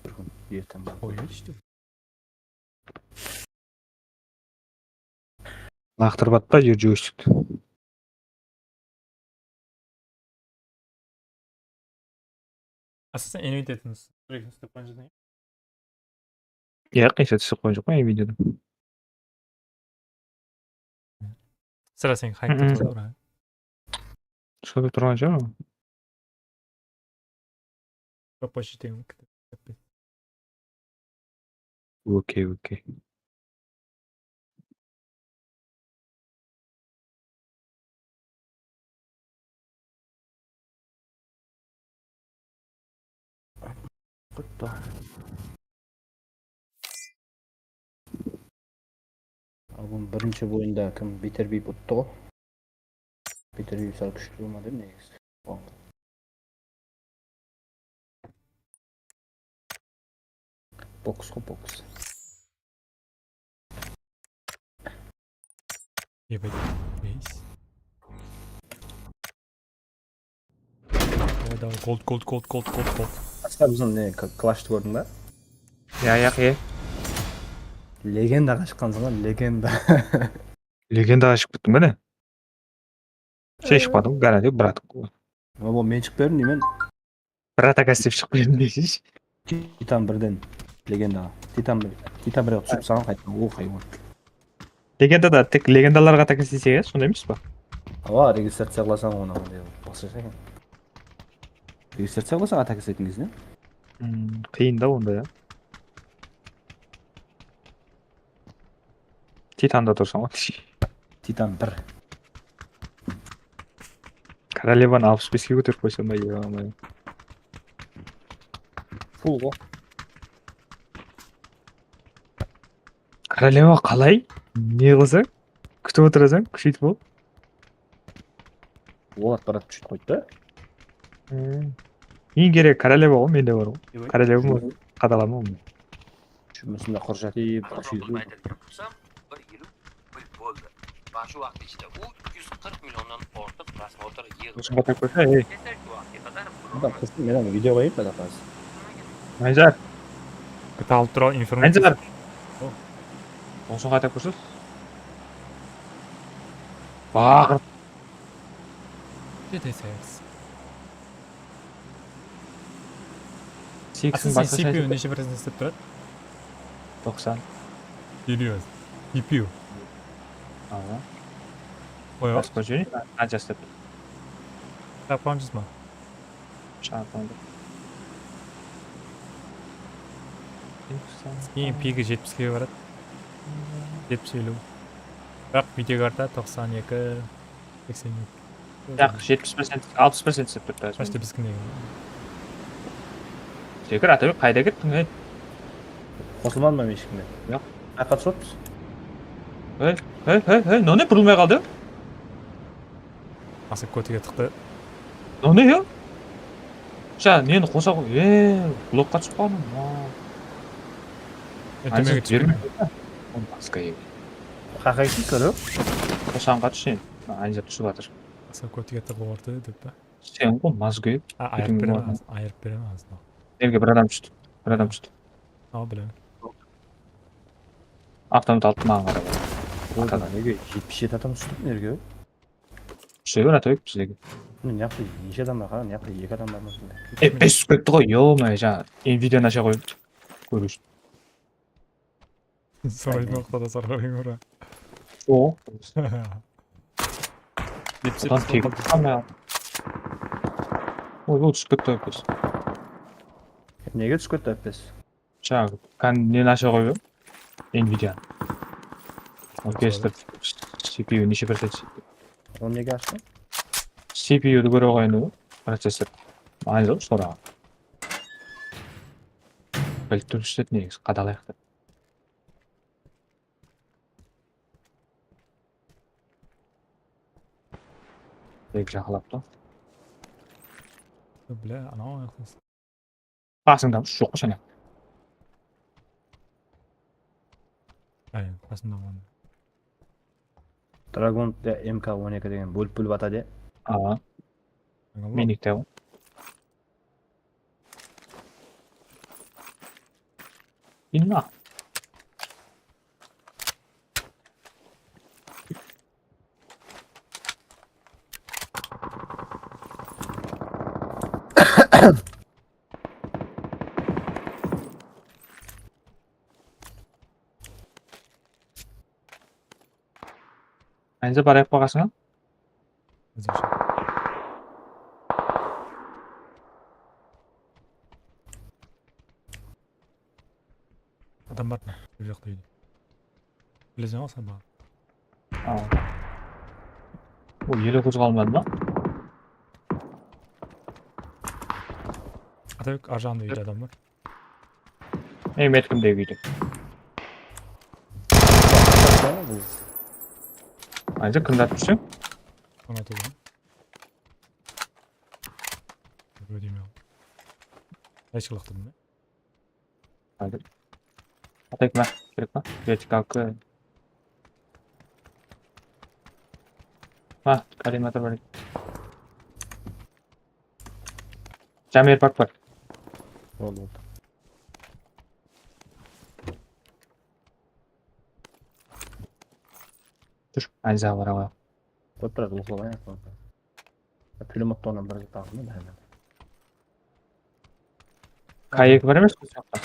Bir kún erteń. Qoyayshı. Laqtırıp atpa jer joystickti. Asasan, invite etińiz. Suratın túsirip qoyǵan joqpań? Yaq, hech zat túsirip qoyǵan joqpań videoda. Sirá sen hayp. Túsirip turǵan joq. Proposhiy tegin. Okey, okey. Qutlı. Al, bunı birinshi oyında kim Beterbip uttı ǵo. Beterbip sal kúshli bolmadı edi negizi. Boks ǵo, boks. Ебать, nice. Давай, давай, gold, gold, gold. Asqar, biziń ne, k-, klashtı kórdiń ba? Ya, yaq, e. Legendaǵa shıqqansıń ǵo, legenda. Legendaǵa shıǵıp kettim, mine. Sen shıqpadıń, garanti, brat. Oba, men shıǵıp berdim deymen. Bir atak islep shıǵıp berdim deysiz. Titan birden legendaǵa. Titan bir, Titan birge túsip saǵan qayttan, o haywan. Legendada tek legendalarǵa atak islesek, ya, sonday emes pa? Awa, registraciya qılasań onı, onday basqasha eken. Registraciya qılasań atak isletin gezinde. Hmm, qıyın da onda, ya. Titanda tursań ǵoy. Titan bir. Korolevanı alpıs beske kóterip qoysam ba, ё-моё. Full ǵo. Koroleva qalay? Ne qılsań? Kútip otırasań, kúsheytip al. Ol aparat kúsheytip qoydı da. Hmm. Eń keregi koroleva ǵoy, mende bar ǵoy. Koroleva ma? Qadalama onı. Jumısında qurjatı, kúsheytip. Mana shu vaqt ichida u yuz qirq milliondan ortiq prosmotr yig'di. Shunga tap qo'ysa, ey. Dastlabki vaqtga qadar Adam qızdı, men videoǵa qoyayın, mana házir. Anjar. Bitta alıp turalım informaciya. Anjar. Onı shunga tap qo'ysa. Baqır. Jete segiz. Segiz. Asıl sen C P U neshe procent islep turadı? Toqsan. Serióz. C P U. Aha. Qoy. Basqa júre, qansha islep tur? Shapqan júz ma? Shapqan júz. Keyin pigi jetpiske baradı. Jetpis eliw. Biraq videokarta toqsan eki. Seksen eki. Yaq, jetpis procent, alpıs procent islep turıptı. Почти bizikindey. Sekir, Atabek, qayda kettiń, ey? Qosılmadım men eshkimge. Yoq. Qayaqqa túsip atırmız? Ey, ey, ey, ey, mınaw ne burılmay qaldı? Asıl kótige tıqtı. Mınaw ne, ya? Ja, neni qosa qoy. Ey, blokqa túsip qaldım. Wow. Ansa bermey. Qaqaytın kórip. Qosanǵa tús endi. Ansa túsip atır. Asıl kótige tıqıp ordı dep pa? Sen ǵoy, mazgóy. A, ayırıp bereme, ayırıp bereme azın. Nerge bir adam tústi. Bir adam tústi. Al, bilemen. Avtomat aldı maǵan qara. Atadan. Nege jetpis jeti adam tústi nerge? Túse ber, Atabek, bizlerge. Mine, mıyaqta neshe adam bar, qara, mıyaqta eki adam bar ma sonda? E, bes túsip ketti ǵoy, yo-moyo, jańa Nvidia-nı asha qoyıp kóriw ushın. Soray noqtada sarǵa bura. O. Jetpis. Odan tegip qalmay. Oy, ol túsip ketti, F P S. Nege túsip ketti F P S? Jańa, kan, neni asha qoyıp ep? Nvidia. Ol kesti C P U neshe procent? Onı nege ashtı? C P U-dı kóre qoyın, processor. Aynı soraǵan. Bilip turıp islet negizi, qadalayıq dep. Eki jaqlap ta. Bile, anaw ayaqlasın. Qasıńda joq pa jáne? Ay, qasımda bar. Dragon M K on eki degen bólip-bólip atadı. Aa. Meniki de. Bilmem. Aynıza barayıq pa qasıńa? Adam bar mı? Bir jaqta úyde. Bileseń ǵoy sen baǵan. Aa. O ele qozǵalmadı ma? Atabek, arjaǵında úyde adam bar. Ey, metkimdegi úyde. Ayda kimdi atıp júrseń? Qanat edi. Ódeymen. Qaysı qılaqtım men? Házir. Atayıq ma? Kerek pa? Vertikal kı. Ha, kollimator bar eken. Jamer pak bar. Boldı, boldı. Tur, Anzaǵa bara qoyaq. Qoyıp turarız, uqlap alayıq. Pulemyot onnan bir zat aldım da. K eki bar emes pe bu jaqta?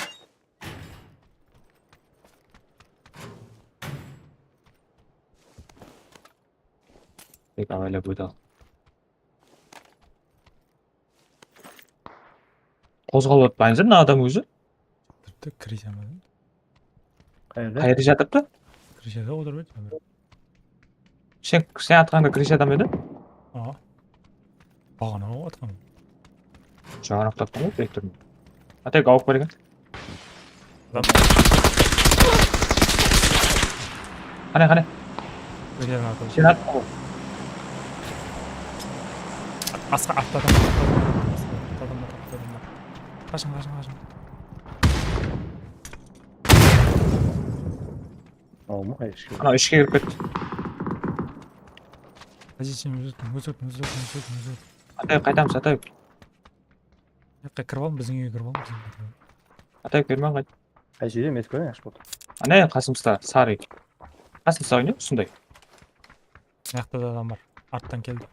Tek awaylap ótedi. Qozǵalıp atpayınsın mına adam ózi. Tırttı, krişa ma? Qayerde? Qayerde jatırıptı? Krişada otırıp edi. Sen, sen atqanda krişada ma edi? Aa. Baǵana atqan. Jańaraq taptım ǵoy, vektorın. Atek, awıp bar eken. Qane, qane? Sen attıń ǵoy. Asqa, artta adam bar, artta adam bar, artta adam bar, artta adam bar. Qashıń, qashıń, qashıń. Awma, qay ishke. Ana, ishke kirip ketti. Poziciya ózgerttiń, ózgerttiń, ózgerttiń, ózgerttiń, ózgerttiń. Atay, qaytamız, Atay. Jaqqa kirip alıń, biziń úyge kirip alıń, biziń úyge kirip alıń. Atay, kirmen qayt. Qay jerde, men kóreyin, yaqshı boldı. Ana, qasımızda, sarı. Qasımızda oyna, usınday. Mıyaqta da adam bar. Arttan keldi.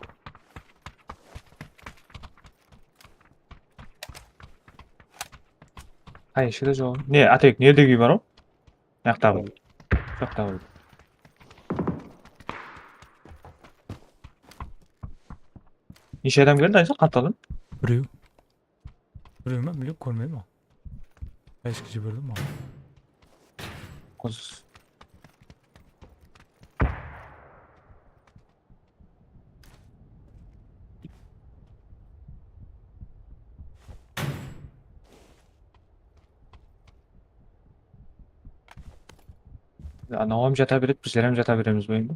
Qay ishki de joq. Ne, Atay, nerdegi úy bar-aw? Mıyaqtaǵı úy. Mıyaqtaǵı úy. Neshe adam keldi, aytsa, qantalan? Birew. Birew me, bilmeymen, kórmedim ǵoy. Eski jiberdim ǵoy. Qız. Anawam jata beredi, bizler hám jata beremiz be endi?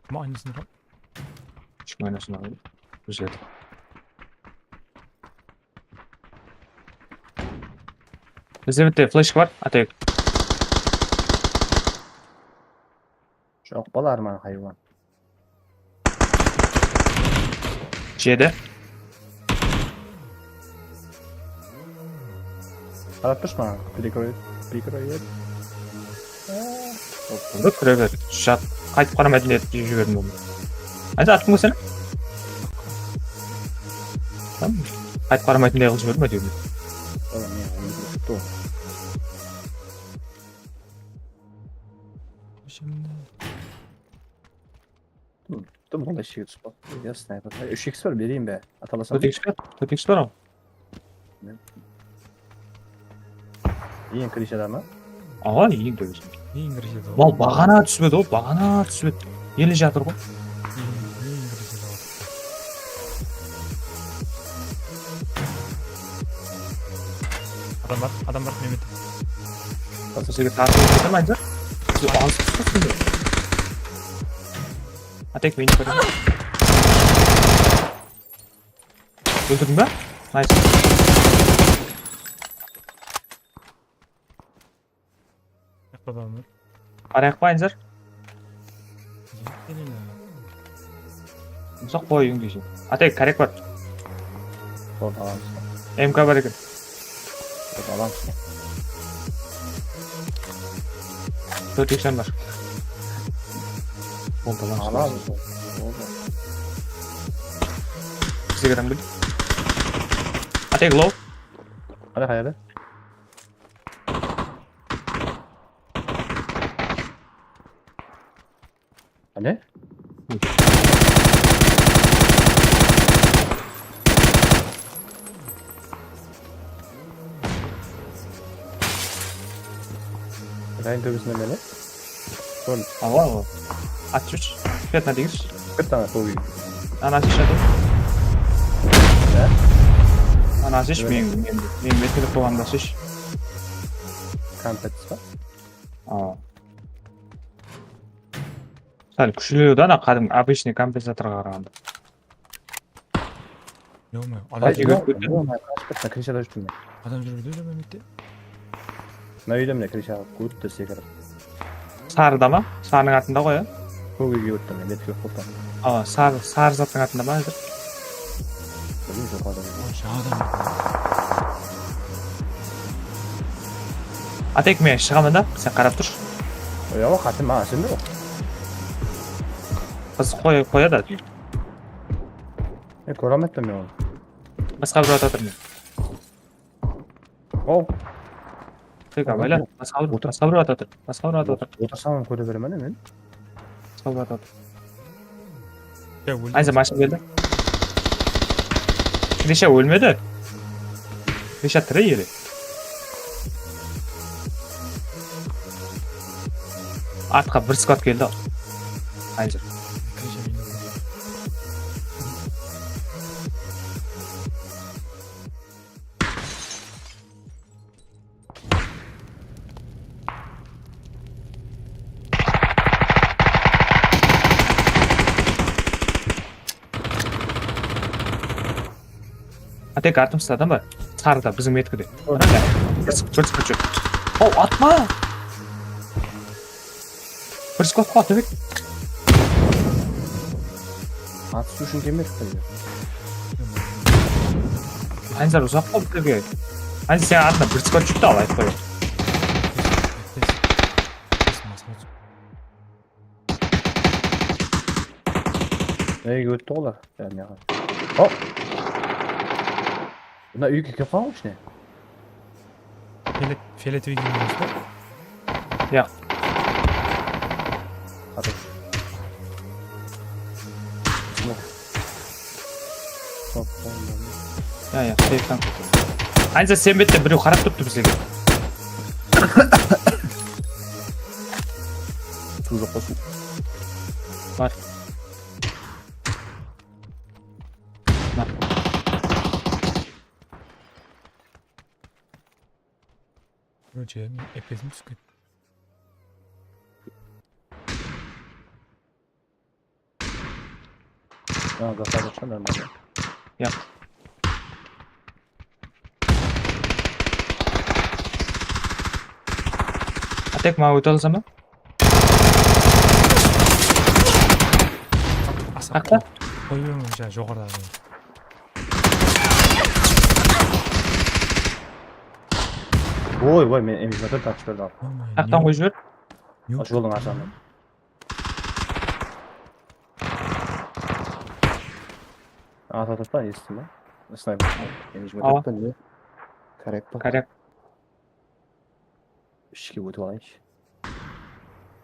Kim oynasın ǵoy? Kim oynasın ǵoy? Bizler de. Bizde bitta fleshka bar, Atay. Joq, bala arman haywan. Jedi. Qarap turshı maǵan, прикроет, прикроет. Bunda kire ber. Jat, qaytıp qaramaydı etip jiberdim onı. Ayda attıń ba seni? Tamam. Qaytıp qaramaytınday qılıp jiberdim, áytewir. Ola, men, ola, ola. Şimdi. Dım, dım, bunday ishke túsip qaldı. Ya, snayper. Ay, úsh iks bar, bereyin be? Atalasań ba? Tórt iks bar, tórt iks bar-aw. Ne? Eń krishada ma? Awa, eń krishada. Eń krishada. Mal, baǵana túspedi ǵoy, baǵana túspedi. Ele jatır ǵoy. Eń, eń krishada. Adam bar, adam bar, Mehmet. Basqa jerge tartıp ketedi, Anjar. Biz alıp shıqsın. Atek, meni kórdim. Óldirdiń ba? Nice. Barayıq pa, Anjar? Mısa qoy, óńgeyshi. Atay, kárek bar. Sol, alamız. M K bar eken. Sol, alamız. Tórt iks bar. Sol, alamız. Alamız. Sol. Bizge adam keldi. Atay, low. Hadi, hayırlı. Qáne? Rayın tóbesinde mene. Sol. Awa, awa. At júrshi. Ketna degizshi. Ketna, sol. Ana, sheshedi. Ya? Ana, shesh, men, men, men metelep qoyǵanımda shesh. Kompens pa? Awa. Sál kúshlilew da, ana, qádimgi, обычный kompensatorǵa qaraǵanda. Yo-moyo, adam júrip ketedi. Yo-moyo, qashıp ketsin, krishada júrdim men. Adam júrip ketedi, Mehmet te. Mına úyde, mine, krishaǵa kótti sekirip. Sarıda ma? Sarınıń artında ǵoy, a? Kók úyge óttim men, metkep qurtań. A, sarı, sarı zattıń artında ma házir? Bilmeymen, joq adam. O, jańa adam. Atek, men shıǵaman da, sen qarap tur. Oyawa, qatim, a, sende ǵoy. Qız qoy-, qoyadı. E, kóre almayman men onı. Basqa bir atıp atırman. Ow. Tek abayla, basqa bir, basqa bir atıp atır. Basqa bir atıp atır. Otırsam kóre beremen men. Basqa bir atıp atır. Ya, óldi. Ayza, mashina keldi. Krisha ólmedi. Krisha tiri ele. Artqa bir squad keldi. Ayza. Krisha meni óldi. Tek artımızda adam bar. Sarıda, biziń metkide. Ana, bir sık, bir sık, bir sık. Haw, atma! Bir sık atpa, Atabek. Atısıw ushın kelmedik bizge. Anzar uzaq qol bizlerge. Anzar, sen atına bir sık atshıptı, al, aytpay. Nege ótti olar? Hop. Mına úyge kirip qalǵan ishine. Felet, felet úyge kiremiz ba? Ya. Hadi. Smok. Smok. Ya, ya, seyftan. Aynısı sen bette birew qarap turıptı bizlerge. Suw joq pa, suw? Bar. Bar. Короче, epesim túsip ketti. Ha, zastavka nормально. Ya. Atek, maǵan óte alsań ba? Asap. Qoy, qoy beriń, joqarıda. Oy, oy, men M yigirma tórt atshıp berdi al. Taqtan qoyıp jiber. Joldıń arjaǵınan. At atıp pa, esittim ba? Snayper. M yigirma tórt pa ne? Koryak pa? Koryak. Ishke ótip alayınshı.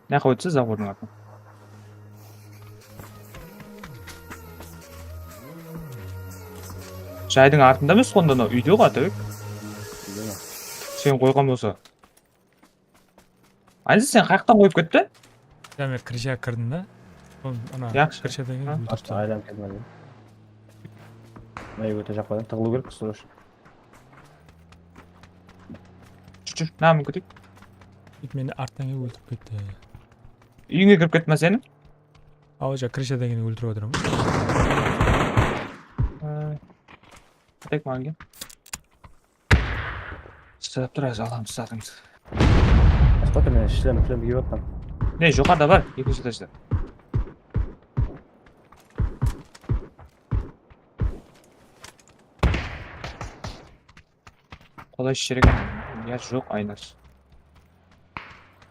Mına jaqqa ótse, zabordıń artına. Jaydıń artında emes, onda mına úyde ǵoy, Atabek. Úyde me? Sen qoyǵan bolsa. Anzi, sen qayaqtan qoyıp ketti? Ya, men krıjaǵa kirdim da. Sol ana krıjadan kelip óltirdi. Aylanıp keldim. Mına úyge jaqpadan tıǵılıw kerek, srochno. Júr, júr, mına minip keteyik. Meni arttan kelip óltirip ketti. Úyińe kirip ketti ma seniń? Awa, ja, krıjadan kelip óltirip atırman. Tek maǵan kel. Islep tur, házir alamız zatımızdı. Aspat, men shlem, shlem kiyip atırman. Ne, joqarıda bar, ekinshi etajda. Qolay jerek. Ya, joq, Aynar.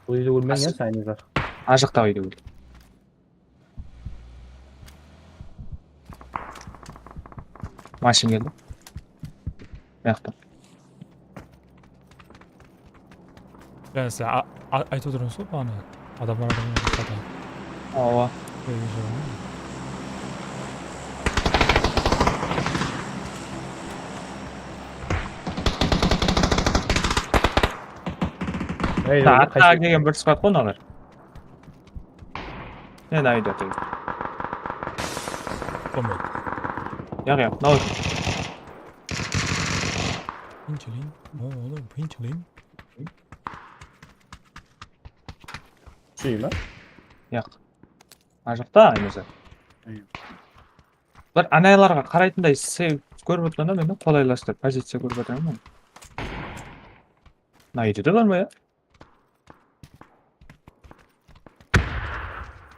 Bul úyde ólmeń, ya, Aynar. Ajıqta úyde ól. Mashın keldi. Mıyaqta. Ya, sizler a-, a-, aytıp otırmız ǵoy, ana adamlar, adamlar, adamlar. Awa. Böyle bir şey var mı? Ey, artqa kelgen bir squad ǵoy mınalar. Ne, ne, ayda tur. Qomay. Yaq, yaq, mınaw. Pinchilin. O, olar, pinchilin. Sıyma? Yaq. Ajıqta, aynısı. Bir anaylarǵa qaraytınday sev kórip otırman da, men qolaylastı poziciya kórip otırman. Mına úyde de bar ma ya?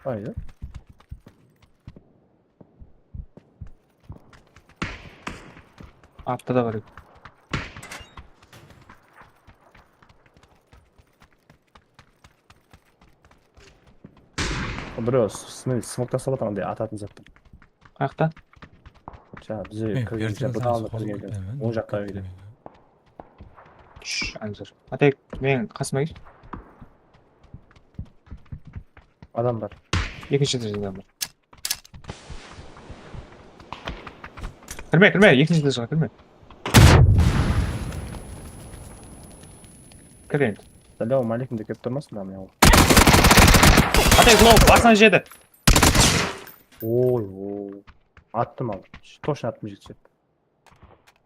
Aynen. Artta da bar eken. Birew s-, sm-, smok taslap atır, anday atatın zattan. Qayaqta? Jańa bize kirgen, bize bir aldı kirgen. Oń jaqta úyde. Shh, Anzar. Atek, meniń qasıma kel. Adam bar. Ekinshi etejde adam bar. Kirme, kirme, ekinshi etejge kirme. Kir endi. Salawma aleykum dep kelip turmasın da, mınaw. Atek, low, basınan jedi. Oy, oy. Attım al. Точно attım, jetishedi.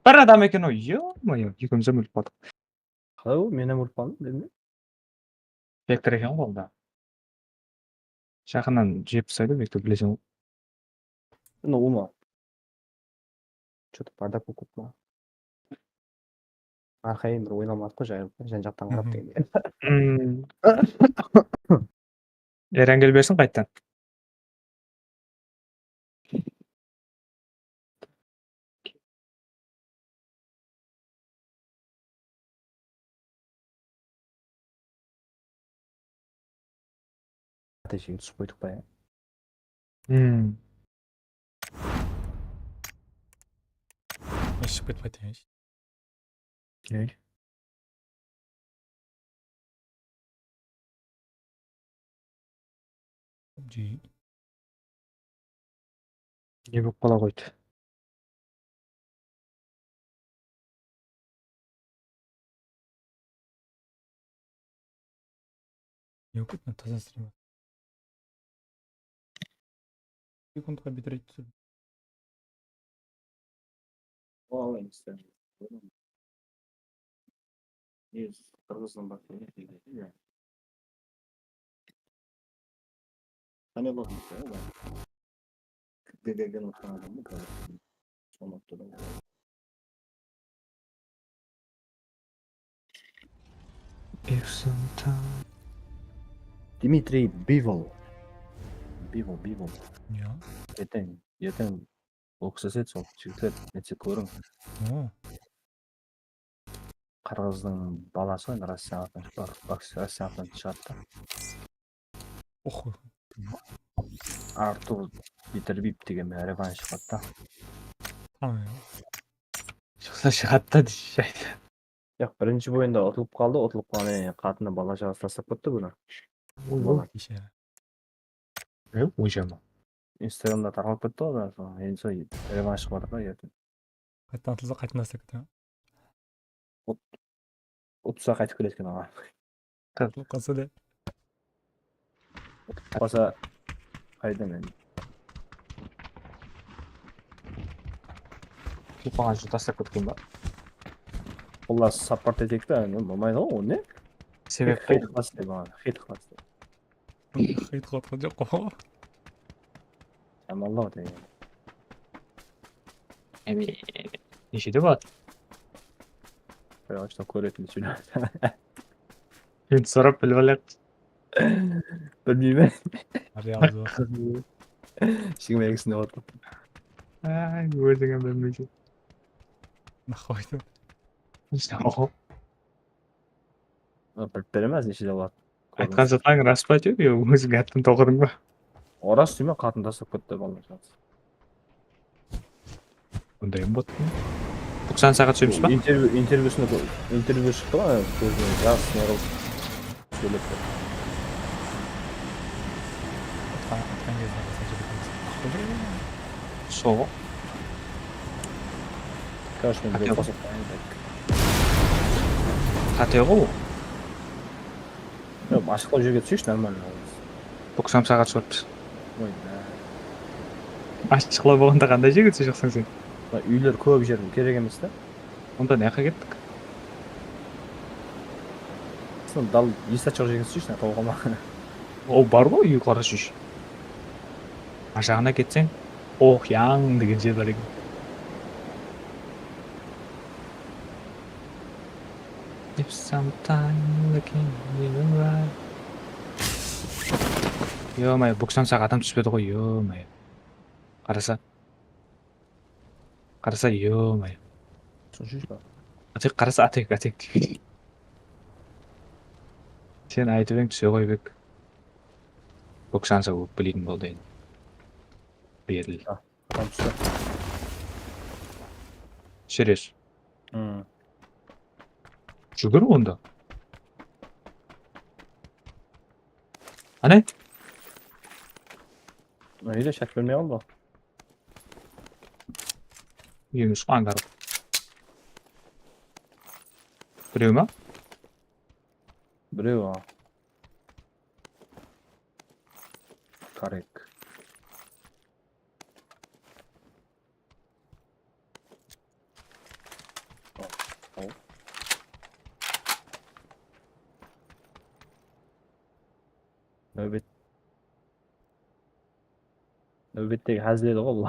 Bir adam eken oy, ё-моё, ekewimiz hám ólip qaldıq. Qalay ol, men hám ólip qaldım, bilmeymen. Vektor eken ǵoy onda. Jaqınnan jep taslaydı, Vektor, bileseń ǵoy. Mına, ulıwma. Что-то bardaq bolıp ketti ma? Arqayın bir oylanmadık ǵoy, jayılıp, jan-jaqtan qarap degende. Eren kelip bersin qayttan. Ateshige túsip qoydıq pa, ya? Hmm. Men shıǵıp ketip qaytayınshı. Okey. Ji- Ne bolıp qala qoydı? Ne okıp, taza stream. Sekundqa bitreyt túsirdim. Qırǵızdan baqtı. Qáne logika, ya? Kibegen otırǵan adam ba? Sonı uqtı da. If sometime. Dmitriy Bivol. Bivol, Bivol. Ya. Erteń, erteń, o kisi edi sol, jigitler, netse kóriń. O. Qırǵızdıń balası endi Rossiya atın, Rossiya atın shıǵadı da. Oh. Artur Bitirbip degen menen revansh shıǵadı da. Tanıyman. Shıqsa shıǵadı da deyshi. Yoq, birinshi oyında utılıp qaldı, utılıp qalǵannan keyin qatını bala shaǵası taslap ketti bunı. Ol bala. Beshara. E, oyjama. Instagramda tarqalıp ketti ǵoy, báribir. Endi sol revansh qıp atır da, erteń. Qaytadan atılsa, qaytadan taslap ketedi. Utsa qaytıp keledi eken aǵa. Utılıp qalsa da. Utılıp qalsa qayda men? Utılıp qalǵan jeri taslap ketken ba? Qullası, support eteyik ta, endi bolmaydı ǵoy, o ne? Sebep Hit qılas dep, aǵa, hit qılas dep. Hit qılatqan joq ǵoy. Amallar degen. Emi, neshede boladı? Короче, kóretin seni. Endi sorap bilip alayıq. Bilmeymen. Real zor. Jigirma ekisinde otır. Ay, ózińe bilmeysen. Nahoydi. Oho. Bilip beremen, neshede boladı. Aytqan zatlarıń ras pa, tyo, yo, óziń gáptin toqıdıń ba? Oras deymen, qatın taslap ketti, ballar. Bunday em bot. Toqsan saat sóyemiz ba? Intervyu, intervyusında, intervyu shıqtı ǵoy, kózine jas nevraldı. Sóylep tur. Atqan, atqan gezinde qasqa jerge kelmese. Sol. Короче, men Qáte birew ǵoy. qosıp qoyayın. Qáte ǵoy. Yoq, ashıqlap jerge túseyshi, нормально. Toqsan saat sóyemiz. Oy, Ashıqlaw bolǵanda qanday jerge túsejaqsań sen? Úyler kóp jerim kerek emes ta. Onda ne jaqqa kettik? Sonı dal, esi ashıq jerge túseyshi, tawǵama. O, bar ǵoy úy, qara shúsh. Ar jaǵına ketseń, Oxyang degen jer bar eken. If sometime looking in the right. Yo-mayo, buksań saǵa adam túspedi ǵoy, yo-mayo. Qarasa. Qarasa, yo-mayo. Túsinsheyshi. Atek qarasa, Atek, Atek. Sen aytıp eń, túse ǵoy bek. Buksansa ókpeleytin boldı endi. Beril. Adam tústi. Serios. Hmm. Júgir onda. Áne. Úyde shat bermey qaldı. Úyimiz qangar. Birew ma? Birew, a. Tarek. Náwbet. Náwbettegi házil edi ǵoy bul.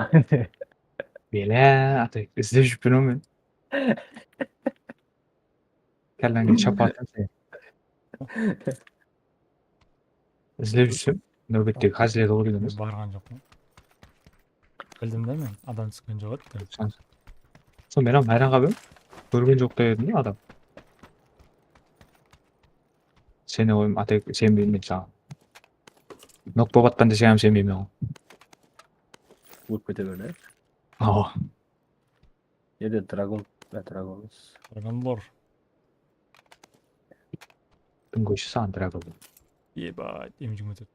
Bela, Atek, izlep júrippen ǵoy men. Kálleńe shapatın sen. Izlep júrsem, náwbettegi háziz edi ǵoy degen. Barǵan joqpan. Bildim da men, adam túsken joq edi. Sol men hám hayran qalıp edim. Kórgen joq ta edim da adam. Seni oyım atek isenbeymen saǵan. Nok bolıp atpan deseń hám isenbeymen ǵoy. Ólip kete ber, e? Awa. Nede dragon? Ya, dragon emes. Dragon lor. Kim qoysa saǵan dragon? Eba, M jigirma tórt.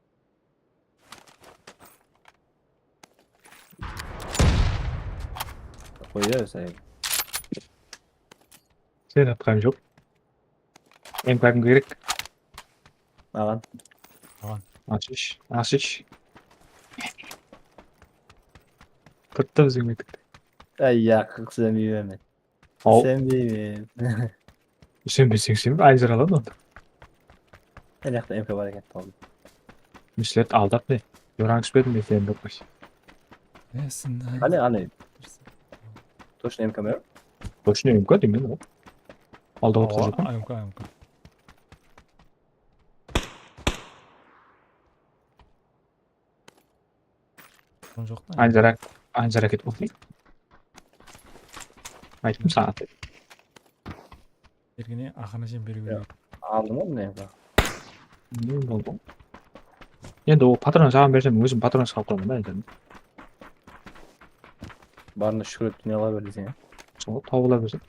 Qoya sayın. Sen atqan joq. M K kim kerek? Maǵan. Maǵan. Ashish, ashish. Turıptı biziń mekdepte. Ay, ya, qılqısa miymen. Aw. Isenbeymen. Isenbeseń, isenbe, ayzır aladı onda. Mına jaqta M K bar eken, tamam. Mislet aldap ne? Jorań túspedim men seni dep qoysa. Esin. Qáne, qáne. Точно M K ma? Точно M K deymen ǵoy. Aldap atqan joqpan. M K, M K. Joq ta. Anjarak, anjarak etip otır. Ayttım saǵan. Erkine aqırına shekem beriw kerek. Aldım ǵoy mına. Ne boldı? Endi ol patron saǵan bersem, ózim patron salıp qoyaman da endi. Barına shúkir etip, ne ala ber deseń, ya? Sol, tawıla bersin.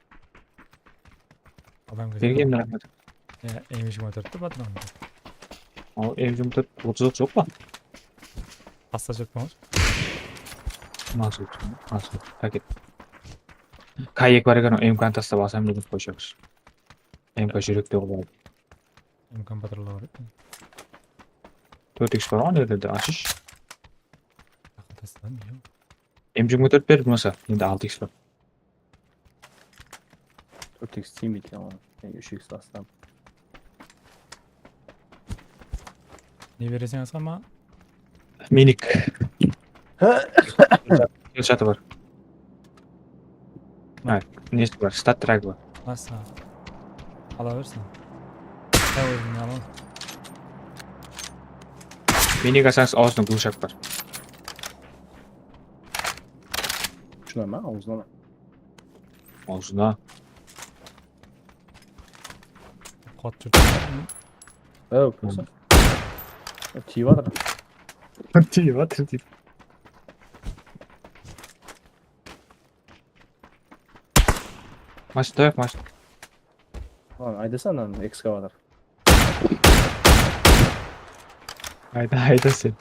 Adam bergen raxmet. Ya, M jigirma tórt te patron. Al, M jigirma tórt otız joq pa? Tasta joq pa? Nasıl? Nasıl? Paket. K eki bar eken, M K ni taslap alsam degen qoyshaqshı. M K júrekte qıladı. M K patronlar bar eken. Tórt X bar ǵoy, nerede? Ashish. Taqı tasladım, ya. M jigirma tórt berdi bolmasa, endi altı X bar. Tórt X tiymeydi ya oǵan. Men úsh X bastım. Ne bereseń asqarma? Minik. Hedshottı bar. Ha, nesi bar? Stat tragi bar. Masa. Ala bersin. Sen ózińe al. Minik alsańız, awzında glushak bar. Ushına ma, awzına ma? Awzına. Qat júrdi. Aw, bolsa. Tiyip atır. Tiyip atır deydi. Mashina, tayoq, mashina. Lan, aydasa ananı, ekskavator. Ayda, ayda sen.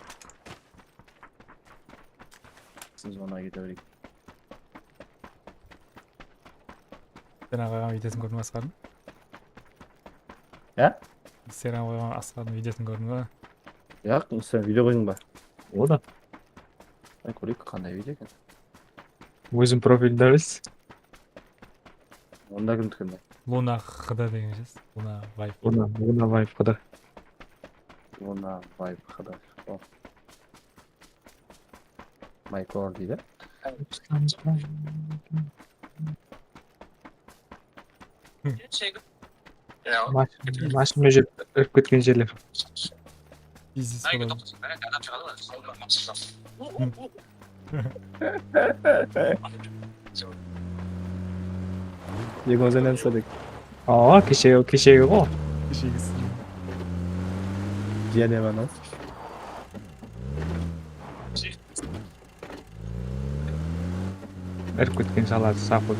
Siz ona kete bereyik. Sen qoyǵan videosın kórdim Asqardıń? Ya? Sen qoyǵan Asqardıń videosın kórdim ba? Yaq, sen video qoydıń ba? O da. Ay, kóreyik, qanday video eken. Ózim profilinde emes. Onda kimdiki? Luna Xıda degen jaz. Luna Vibe. Luna, Luna Vibe Xıda. Luna Vibe Xıda. O. Maykor deydi. Mashina, mashina júrip, irip ketken jerler. Biznes bola. Egozanen Sadik. Awa, keshegi, keshegi ǵo. Keshegisi. Jene mana. Irıp ketken shaladı, saqlı.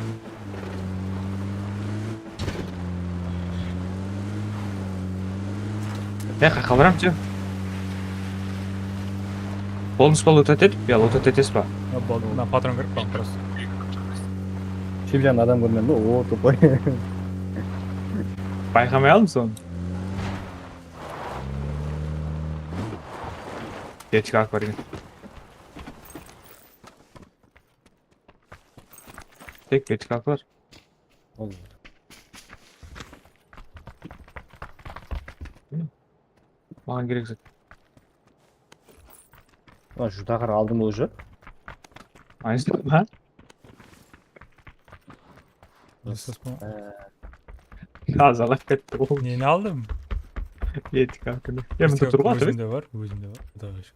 Ya, qayaqqa baramız, ya? Bolmıs pa, lotat etip? Ya, lotat etesiz ba? Ya, boldı. Mına patron kirip, prosto. Shep janında adam kórmedim da, o, тупой. Bayqamay aldım sonı. Vertikal alıp bergen. Tek vertikal bar. Maǵan kerek zat. Lan, juda qara aldım уже. Aynısı, ha? Ee, Tazalap ketti ol. Neni aldım? Etik haqqında. Ya, mında tur ǵoy, ózinde bar, ózinde bar. Quday qashır.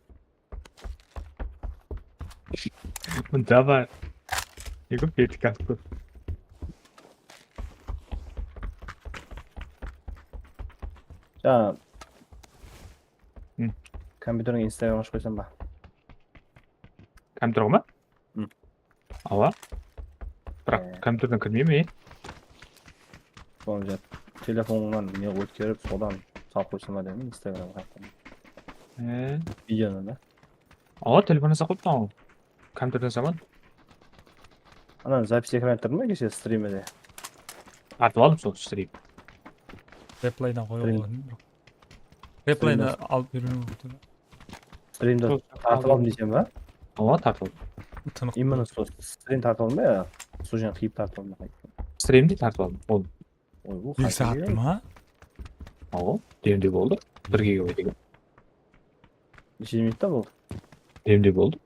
Mında bar. Ne kóp etik haqqı. Jańa kompyuterińe Instagram ashıp qoysam ba? Kompyuterge ma? Awa. Biraq kompyuterden kirmeymen. Sonı telefonıńnan ne ótkerip, sodan salıp qoysam ba dedim, Instagram kartanı. Videonı da. Awa, telefonnan salıp qoyıptı awa. Kompyuterden saman. Ana zapis ekranı turdı ma keshe strimde? Tartıp aldım sol strim. Replaydan qoyıp alayın. Replaydı alıp bermey otır. Strimdi tartıp aldım deyseń ba? Awa, tartıp aldım. Tınıq. Именно sol strim tartıp aldım ba ya? Sol jerden qıyıp tartıp aldım. Strimdi tartıp aldım. Ol. Oy, bu eki saat ma? Awa, demde boldı. Bir gigabayt eken. Neshe minutta boldı? Demde boldı.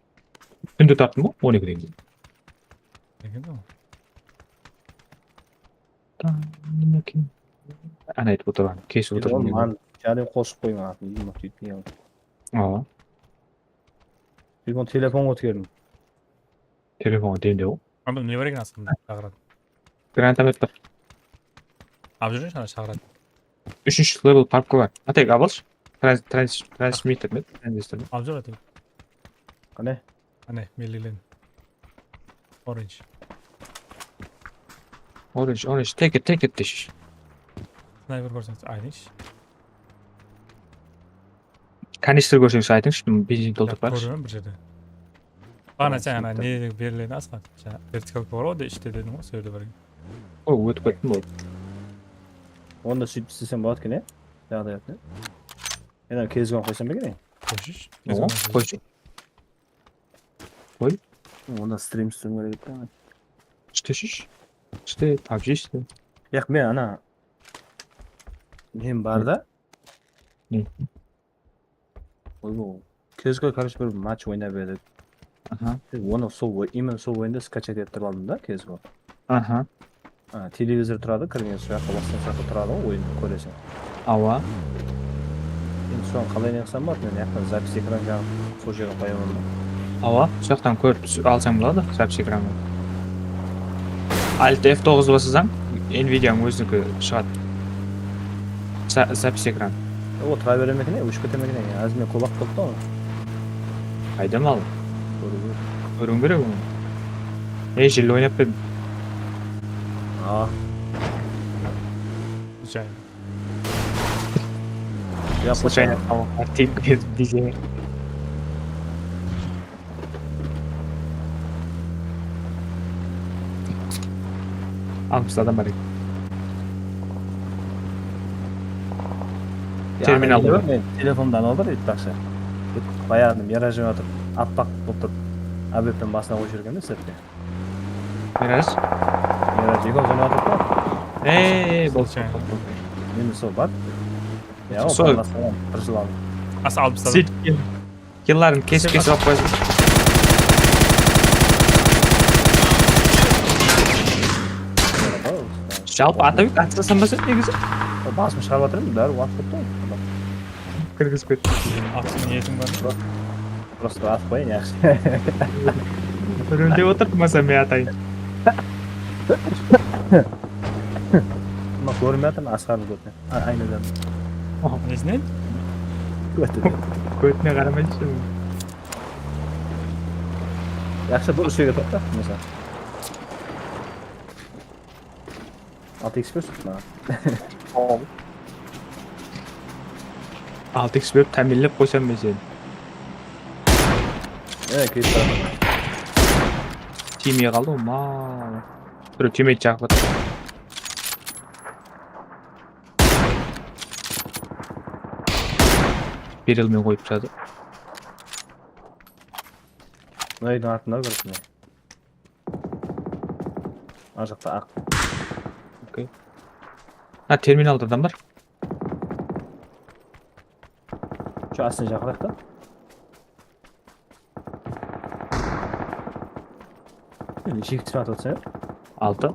Túnde tarttım ǵoy, on ekiden keyin. Eken ǵoy. Tań, nima eken? Ana aytıp otırman, kesip otırman. Mıǵan jáne qosıp qoyıń atın, deyim, deyip, deyim. Awa. Telefon, telefon ótkerdim. Telefonǵa demde ǵoy. Anda ne bar eken astında, shaǵıradı. Granatomet bar. Alıp júriń, ana shaǵıradı. Úshinshi level papka bar. Atek, alıp alshı. Trans-, trans-, transmitter me? Tranzistor me? Alıp júr, Atek. Qáne? Qáne, mellegen. Orange. Orange, orange. Take it, take it, deshi. Snayper kórseńiz, aytayınshı. Kanistr kórseńiz, aytıńshı, benzin toltırıp barıńshı. Kórdim bir jerde. Baǵana sen ana ne beriledi asqan? Jańa vertikalka bar ǵoy, ishte dediń ǵoy, sol jerde bar eken. O, ótip kettim ol. Onda sóytip islesem boladı eken, e? Jaǵdayatın. Men ana kezgon qoysam ba eken? Qoyshısh. Oǵo, qoyshı. Qoy. Onda strim islewim kerek edi. Ishte shish. Ishte, PUBG ishte. Yaq, men ana nem bar da. Ne? Oybo. Kezgo, короче, bir match oynap edik. Aha. Onı sol oy-, именно sol oyında skachat ettirip aldım da, kezgo. Aha. A, televizor turadı, kirgen soyaqqa bassań, soyaqqa turadı ǵoy, oyın kóreseń. Awa. Endi soǵan qalay ne qılsam boladı? Men jaqtan zapis ekran jaǵıp, sol jerge qoyaman ba? Awa, soyaqtan kórip tús-, alsań boladı, zapis ekranı. Alt F toǵız basasań, Nvidianıń óziniki shıǵadı. Za-, zapis ekran. O, tura bere me eken, óship kete me eken? Házir men kobak qılıp pa onı? Qayda mal? Kóriw kerek. Kóriwim kerek onı. Ey, jel oynap pa edim. A. Случайно. Случайно. Tiyip berdim desene. Alpıs adam bar eken. Terminal. Men telefonımdı alıp atır, aytpaqshı. Bayaǵı miraj oynatır, atpaq bolıp turıp, AWP'nin basına qoyıp jibergen de, sirtke. Miraj? Miraj, ekewimiz oynap atırıq pa? Ey, boldı, boldı, boldı. Endi sol bar. Ya, sol. Bir jıl aldı. Asa alpıs adam. Seytken. Kilların kesip-kesip alıp qoyasın. Jalpı, Atabek, atsasan ba sen negizi? Basın shıǵarıp atırman, bári atıp ketti ǵoy. Kirgizip ketti. Atısın niyetim bar. Prosto atıp qoyayın, yaqshı. Rulde otırdım, masa men atayın. Mına kórinmey atır, Asqardıń kótine. A, aynadan. Nesinen? Kótine. Kótine qaramayınshı. Yaqshı, bul úsh jerge toqta, mısal. Altı X bersin maǵan. Altı X berip támiyinlep qoysam men seni. E, ketip baraman. Tiymey qaldı ǵoy, mal. Birew teammate jaǵıp atır. Berilmey qoyıp jadı. Mına úydiń artında bir kúne. Mına jaqta aq. Okey. Ha, terminalda adam bar. Shu astına jaqınıraq ta. Neshe X atıp atırsań? Altı.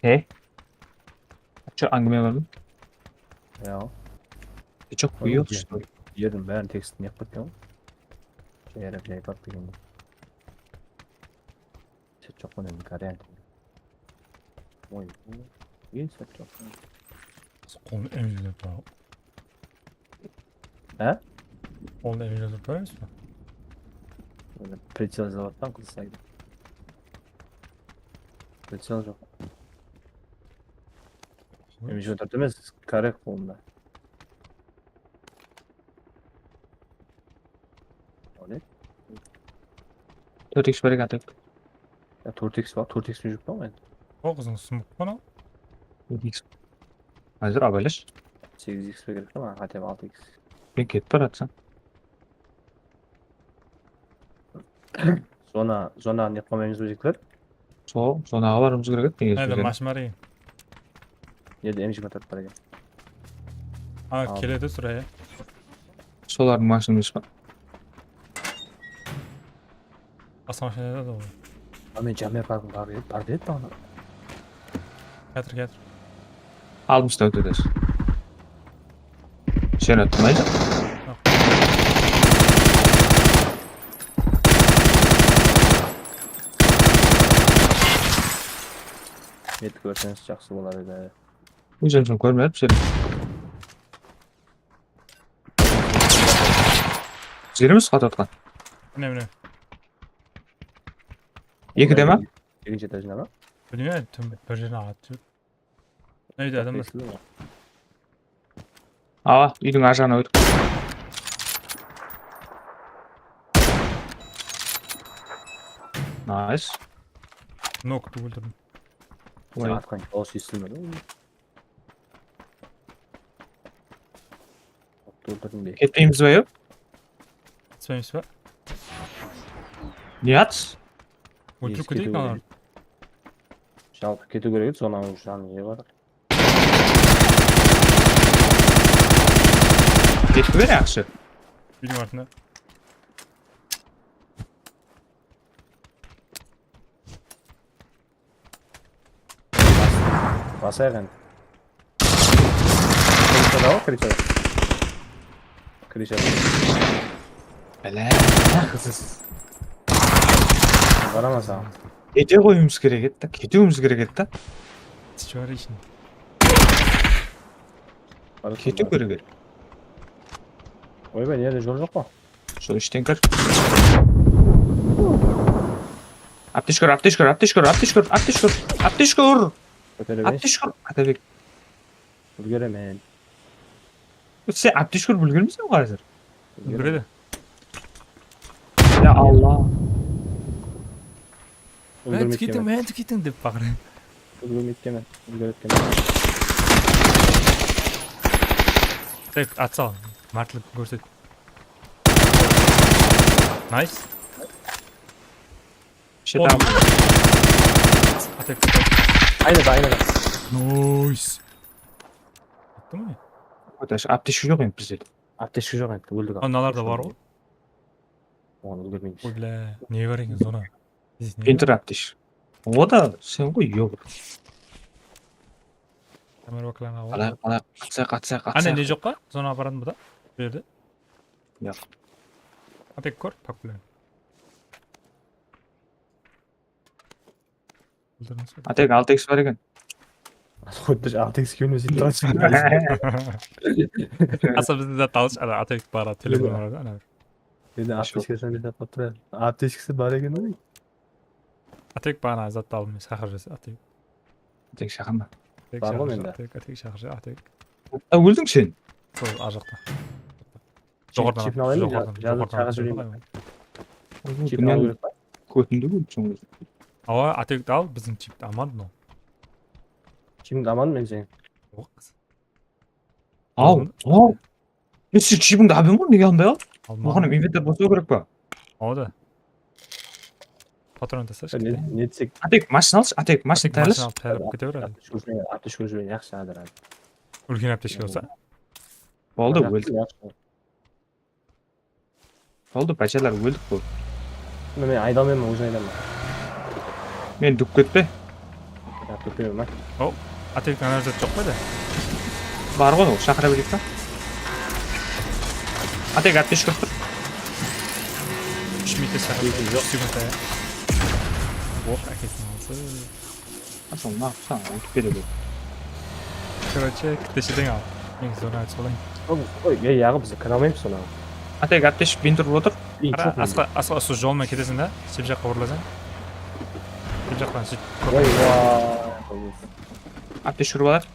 Ne? Что, áńgime barma? Ya. Ты чё, хуёвый, что ли? Jerdiń bárin tekstin ne qılıp ketken ǵoy? Jayarap jaypap degende. Set joq pa endi, горян. Oy, e, set joq. Qolın emizip bar. Há? Qolın emizip bar emes pa? Pricel izlep atırman, qızsaydı. Pricel joq. Emizip atır emes, коряк qolında. Ol ne? Tórt iks bar eken, tórt. Ya, tórt iks bar, tórt iks penen júrip turman men. O, qızıń smok pa mınaw? Tórt iks. Házir abaylash. Segiz iks pe kerek pa maǵan, хотя бы altı iks. Men ketip baratsań. Zona, zona ne qılmaymız ba, jigitler? Sol, zonaǵa barıwımız kerek edi, negizinde. Házir mashina bar eken. Nerde M jigirma tórt bar eken. A, keledi, Suraya. Solardıń mashinası pa? Basqa mashinada da ol. A, men Jamia parkın bar edi, bar edi, bar edi. Kiyatır, kiyatır. Alpıstan ótedi. Sen atmaydı. Joq. Net kórseńiz, jaqsı bolar edi. Ózim kórmep, sen. Jerimiz qatıp atqan. Mine, mine. Ekide ma? Ekinshi etajında ma? Bilmeymen, tüm bir jerden atıp júr. Mına úyde adam bar. Awa, úydiń arjaǵına ótip. Nice. Nok, óltirdim. Sen atqan dawıs esitilmedi. Óltirdim be? Ketpeymiz ba, yoq? Ketpeymiz ba? Niyat? Óltirip keteyik alardı. Jalpı ketiw kerek edi, sonıń ushın ne bar? Ketip ber, yaqshı. Úydiń artına. Basayıq endi. Krıshada ǵoy, krıshada. Krıshada. Bala, qızız. Baraman saǵan. Kete qoyıwımız kerek edi da, ketiwimiz kerek edi da. Ketiw kerek edi. Oybay, nerde jol joq pa? Sol ishten kir. Aptechka ur, aptechka ur, aptechka ur, aptechka ur, aptechka ur, aptechka ur. Kótere ber. Aptechka ur, Atabek. Úlgeremen. Sen aptechka urıp úlgermeysen ǵoy házir. Úlgeredi. Ya Allah. Úlgermey ketken, men úlgermey ketken dep baqırayın. Úlgermey ketken, men úlgerip ketken. Tek at sal, mártlik kórset. Nice. Shit. Atek. Aynada, aynada. Nice. Attı mı? Aptechka joq endi bizde. Aptechka joq endi, óldik. Mınalarda bar ǵoy. Onı úlgermeymiz. Oy, bla, ne bar eken zona? Pinter aptechka. O da sen ǵoy, yoq. Qala, qala, atsaq, atsaq, atsaq. Áne, ne joq pa? Zona aparadı bu da. Bu jerde. Yoq. Atek kór, pok bilen. Atek, altı iks bar eken. Xuddi shu altı iks kúyemiz jep turasın. Asa bizde zat alış, ana, Atek bar, telefon bar, ana. Endi aptechkasın bir zat qılıp turayıq. Aptechkası bar eken ǵoy. Atek, baǵana zattı aldım, shaqırjası, Atek. Atek shaqırma. Bar ǵoy mende. Atek, Atek shaqırja, Atek. A, óldiń sen? Sol, ar jaqta. Joqarıdan, joqarıdan, joqarıdan. Dúnyanıń kótinde óldi soń. Awa, Atekti al, biziń chipti aman mınaw. Chipti aman men seniń. Al, al. E, sen chipingdi alıp ǵoy, nege alınbay al? Oǵan inventar bosaw kerek pa? Awa da. Patron taslash. Ne, ne etsek? Atek, mashina alshı, Atek, mashina tayarlash. Mashina alıp tayarlap kete ber. Aptechka úshın, aptechka úshın jaqsı, házir, házir. Úlken aptechka bolsa. Boldı, óldik. Boldı, báshalar, óldik bul. Mine, men ayda almayman, ózim aydaman. Men dúk ketpe. Ya, kópeyme. O, Atek, ana zat joq pa edi? Bar ǵoy, ol shaqıra beredi da. Atek, atpes kúrip tur. Úsh minut shaqırdı. Úsh sekund aya. Op, ákesin aldı. Asıl mına qustan úytip beredi. Короче, kitteshedeń al. Men zona aytıp alayın. Oy, ya, yaǵı biz kire almaymız sonı. Atek, atpes bin turıp otır. Qara, asqa, asqa usı jol menen keteseń da, sep jaqqa burılasań. Sep jaqtan sep. Oy, ya. Atpes kúrip alar.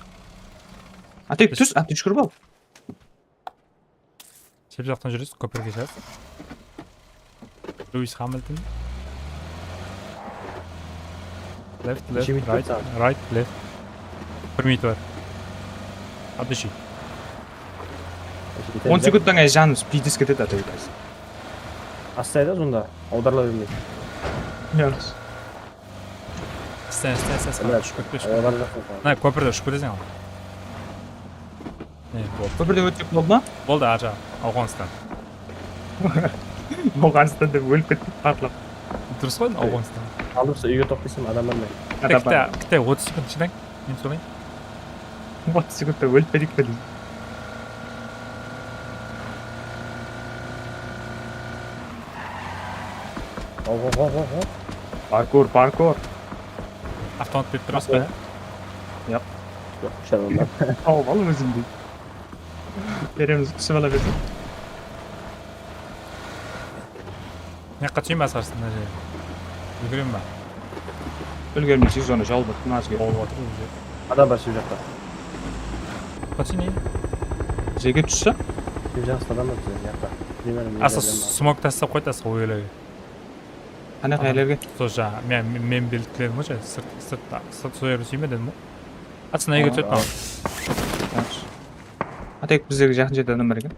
Atek, tús, atpes kúrip al. Sep jaqtan júresiz, kópirge shıǵasız. Lewis Hamilton. Left, left, Jimmy right, Johnson. Right, left. Bir minut bar. Atlıshi. On sekundtan keyin janımız piydes ketedi, Atek. Astaydı sonda, awdarıla bermeydi. Yalnız. Isten, isten, isten, isten. Biraz Ushıp ketpe, ushıp ketpe. awdarıla bermeydi. Mına kópirdi ushıp keteseń al. Ne, boldı. Kópirden ótsek boldı ma? Boldı, arı jaǵı. Awǵanstan. Awǵanstan dep ólip kettik, partlap. Durıs ǵoy, Awǵanstan. Aldırsa úyge toqtaysań, adamlar ne? Tek, tek, tek otız sekund shıdań. Men sorayın. Otız sekundta ólip ketik pe deydi. Al, al, al, al, al. Parkur, parkur. Avtomat berip turasız ba? Yap. Yoq, shıraman. Tawıp al ózińdey. Beremiz, kúsip ala berseń. Mına jaqqa túseyim, asqarsın, mına jerge. Úlgirem ba? Úlgermeyseń, zona jabılıp atır, mına jerge. Bolıp atır, ózi. Adam bar, sol jaqta. Qasın ne? Jerge tússe? Sol jaqta adam bar, sol jaqta. Bilmem, Asıl smok taslap qoydı, asıl oylarga. Qane, qayerlerge? Sol jaǵı, men, men belgiledim ǵoy, sırt, sırt, sırt sol jerge túseyim be dedim ǵoy. Atsı, mına jerge túsedi. Atek, bizlerge jaqın jerde adam bar eken.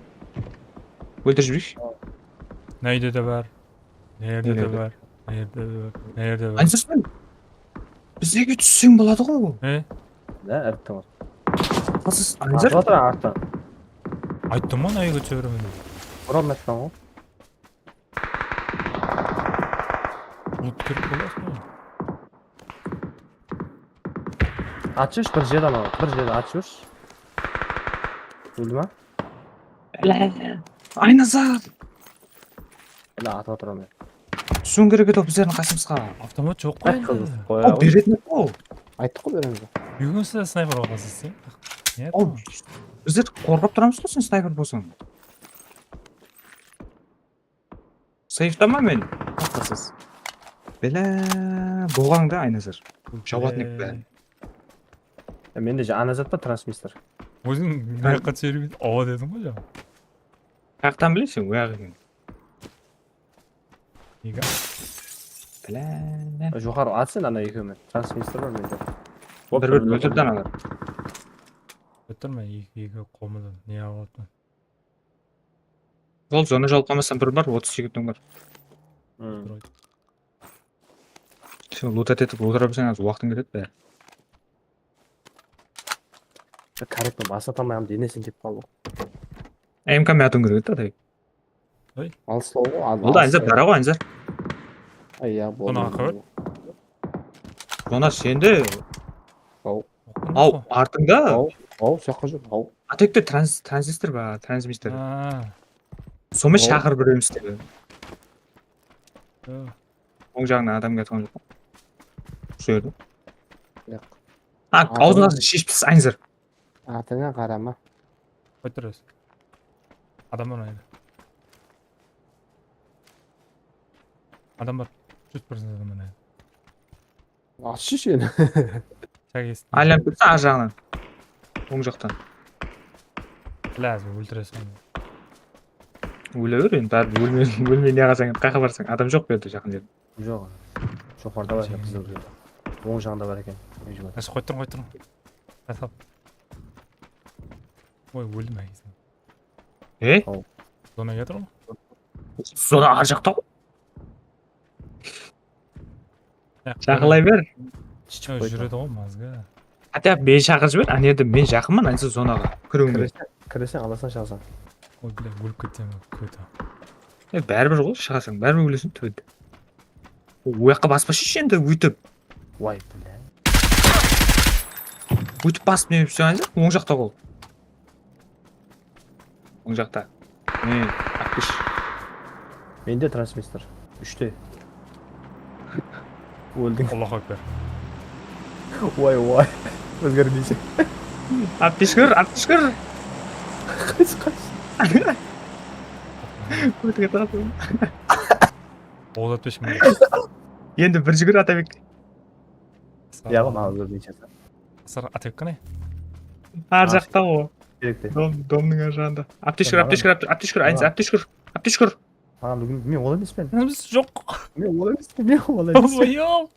Óltirip jibereyikshi. Mına úyde de bar. Mına jerde de bar. Mına jerde de bar. Mına jerde de bar. Anzır, sen bizlerge tússeń boladı ǵoy. E? Ne, árttim. Qızız, Anzır. Atır arttan. Ayttım ǵoy, mına jerge túse beremen dep. Ura almay atırman ǵoy. Bul pitirip qoyasın ǵoy. Atshı, bir jedi anaw, bir jedi atshı. Óldi ma? Aynazar. Ele atıp atıraman men. Túsiwiń kerek edi bizlerdiń qasımızǵa. Avtomat joq ǵoy endi. Qoya O, ǵoy. Beretin edi ǵo. Ayttıq ǵoy beremiz dep. Búgin sizler snayper alǵansız sen. Ne O, bizler qorqıp turamız ǵo sen snayper bolsań. Seyfta ma men? Qasız. Bele, boǵań da, Aynazar. Jawatın ep bárin. E, mende ja ana zat pa, transmistor. Óziń mına jaqqa túse bermeydi. Awa dediń ǵoy jańa. Qayaqtan bileyseń, oyaq eken. Nega? Bile. Joqarı at sen ana ekewmen. Transmistor bar mende. Bir bir óltirdi analar. Bitirme, eki eki qomıdan ne alıp atırman? Ol zona jalqamastan bir bar, otız sekundın bar. Hmm. Sen loot etip otıra berseń, az waqtıń ketedi bári. Karekten bas ata almay, denesin kep qaldı. M K men atıwım kerek edi, Atabek. Alıslau ǵoy. Ol da Anzar, dara ǵoy, Anzar. Ay ya, boldı. Zona aqı bar. Zona sende. Aw. Aw, artıńda. Aw, aw, soyaqqa júr. Aw. Atekte trans tranzistor bar, transmistor. Ha. Sonı Aw. shaqırıp beremiz dedi. Yo. Oń jaǵınan adam kelip atırǵan joq. Usı jerde. Yoq. Ha, awzıńızdı sheshipsiz, Anzar. Artıńa qarama. Qoyıp tur ózi. Adam bar mına jerde. Adam bar. Júz protsent adam bar mına jerde. Atshı seni. Shaq esittim. Aylanıp ketsin ar jaǵınan. Oń jaqtan. Lázim óltireseń. Óle ber endi, báribir ólmey, ólmey ne qılsań, qayaqqa barsań? Adam joq bu jerde, jaqın jerde. Joq. Joqarıda bar eken, qızıl jerde. Oń jaǵında bar eken. Mejbur. Nasıl qoyıp turıń, qoyıp turıń. Qasap. Oy, óldim ákesin. E? Aw. Zona kelip atır ǵoy. Zona ar jaqta ǵoy. Jaqınlay ber. Shıshıp Yo, qoydı. Júredi ǵoy mazga. Хотя meni shaqırıp jiber, ane jerde men jaqınman, ane zonaǵa kiriwime. Kireseń, kireseń, alasań, shıǵasań. Oy, bile, ólip ketsemen, kóte. E, báribir ǵoy, shıǵasań, báribir óleseń túbede. O, oyaqqa baspashı endi óytip. Way, bile. Ótip basıp ne dep tursań, oń jaqta ol. Oń jaqta. Mine, aptish. Mende transmistor. Úshte. Óldiń. Allahu akbar. Oy, oy. Ózgermeyse. Aptish kir, aptish kir. Qash, qash. Ótip ketip atırman. Oǵız atpeshim. Endi bir júgir, Atabek. Yaǵı, maǵan bir neshesi. Asar Atabek qane? Ar jaqta ǵo. Kerekte. Dom, domnıń ar jaǵında. Aptish kir, aptish kir, aptish kir, ayın, aptish kir. Aptish kir. Maǵan búgin, men ol emespen. Biz joq. Men ol emespen, men ol emespen. Oyım.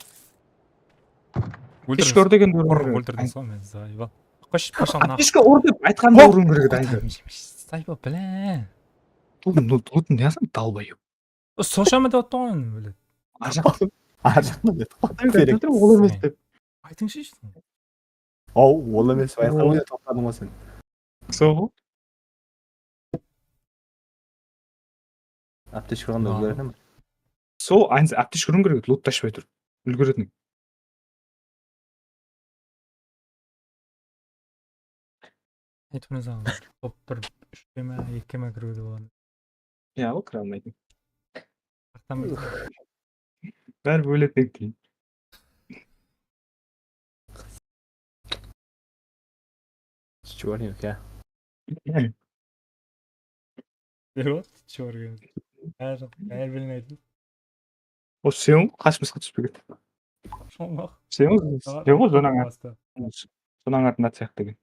Aptish kir degen dur. Óltirdiń soń men zayba. Qosh, qosh. Aptish kir ur dep aytqanda urıwım kerek edi, ayın. Zayba, блин. Tutın, tutın, ne yazam, dalbayıp. Sosha ma dep atırǵo endi, блин. Arjaq. Arjaq ma dep. Ol emes dep. Aytıńshı. Aw, ol emes, bayqamay toqtadıń ǵo sen. Sol. Aptish kirganda úlgeretin. Sol, ayın aptish kirgim kerek, loot tashpay tur. Úlgeretin. Aytıp ne zaman? Top bir, úshke ma, ekkige ma kiriwge boladı? Ya, ol kire almaydı. Bári bóledi keyin. Чёрный, ya. Ne o? Чёрный. Her, her birini aytıp. O sen qash mısqa túspegen. Sen sen ǵo, jonan. Jonan atında tiyaq degen.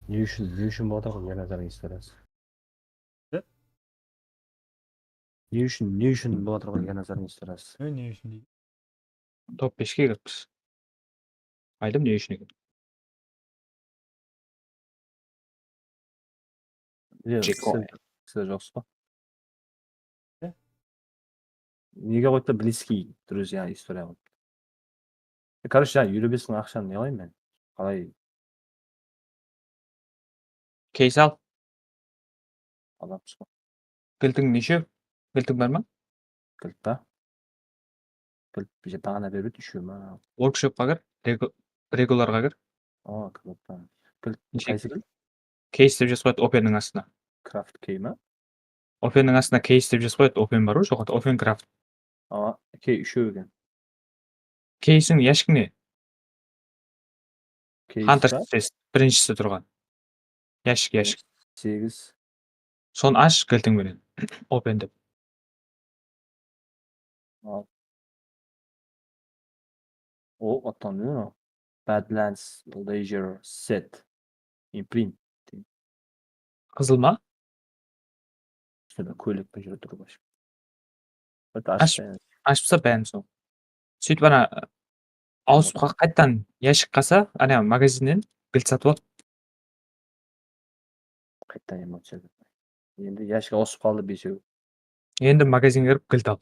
Ne ushın, ne ushın bolıp atır ǵoy Ernazardıń istoriyası? Ne? Ne ushın, ne ushın bolıp atır ǵoy Ernazardıń istoriyası? Ne, ne ushın deydi? Top beshke kirippiz. Aydım ne ushın eken? Jeko. Siz, siz joqsız ba? Ne? Nege qoydı da близкие друзья istoriya qoydı. E, короче, jańa elli bes mıń aqshanı ne qılayın men? Qalay? Keys al. Alamız ba? Giltiń neshe? Giltiń bar ma? Gilt pa? Gilt bize baǵana berip edi, úshew ma? Workshopqa kir, regu-, regularǵa kir. O, gilt pa. Gilt neshe? Qaysı gilt? Keys dep jazıp qoyadı openniń astına. Craft key ma? Openniń astına keys dep jazıp qoyadı, open bar ǵoy, joqarıda open craft. A, key úshew eken. Keysiń yashik ne? Hunter chest, birinshisi turǵan. Yashik, yashik. Segiz. Sonı ash giltiń menen. Open dep. Al. O, atlandı mı? Badlands Leisure Set. Imprint. Qızıl ma? Ústinde kóylek penen júredi turıp ashıp. Ashıp, ashıpsa bárin sol. Sóytip ana awısıp qa-, qaytadan yashik qalsa, ana magazinnen gilt satıp al. Qaytadan emociya. Endi yashik awısıp qaldı besew. Endi magazinge kirip gilt al.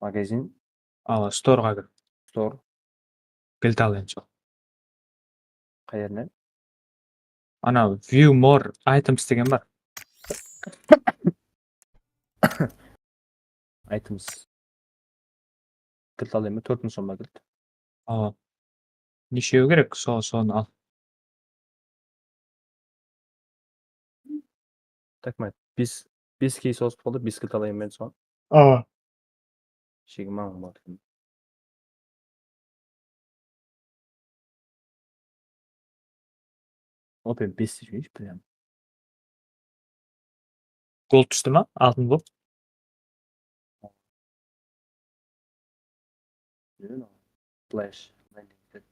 Magazin. Awa, storǵa kir. Store. Gilt al endi sol. Qayerinen? Ana view more items degen bar. Items. Gilt alayın ba? Tórt mıń som ba gilt? Awa. Neshewi kerek? Sol, sonı al. Tak, men bes, bes keys awısıp qaldı, bes gilt alayın men soǵan. Awa. Jigirma mıń bar. Open bes dep júreyinshi, прям. Gold tústi ma? Altın gold? Flash, landing pad.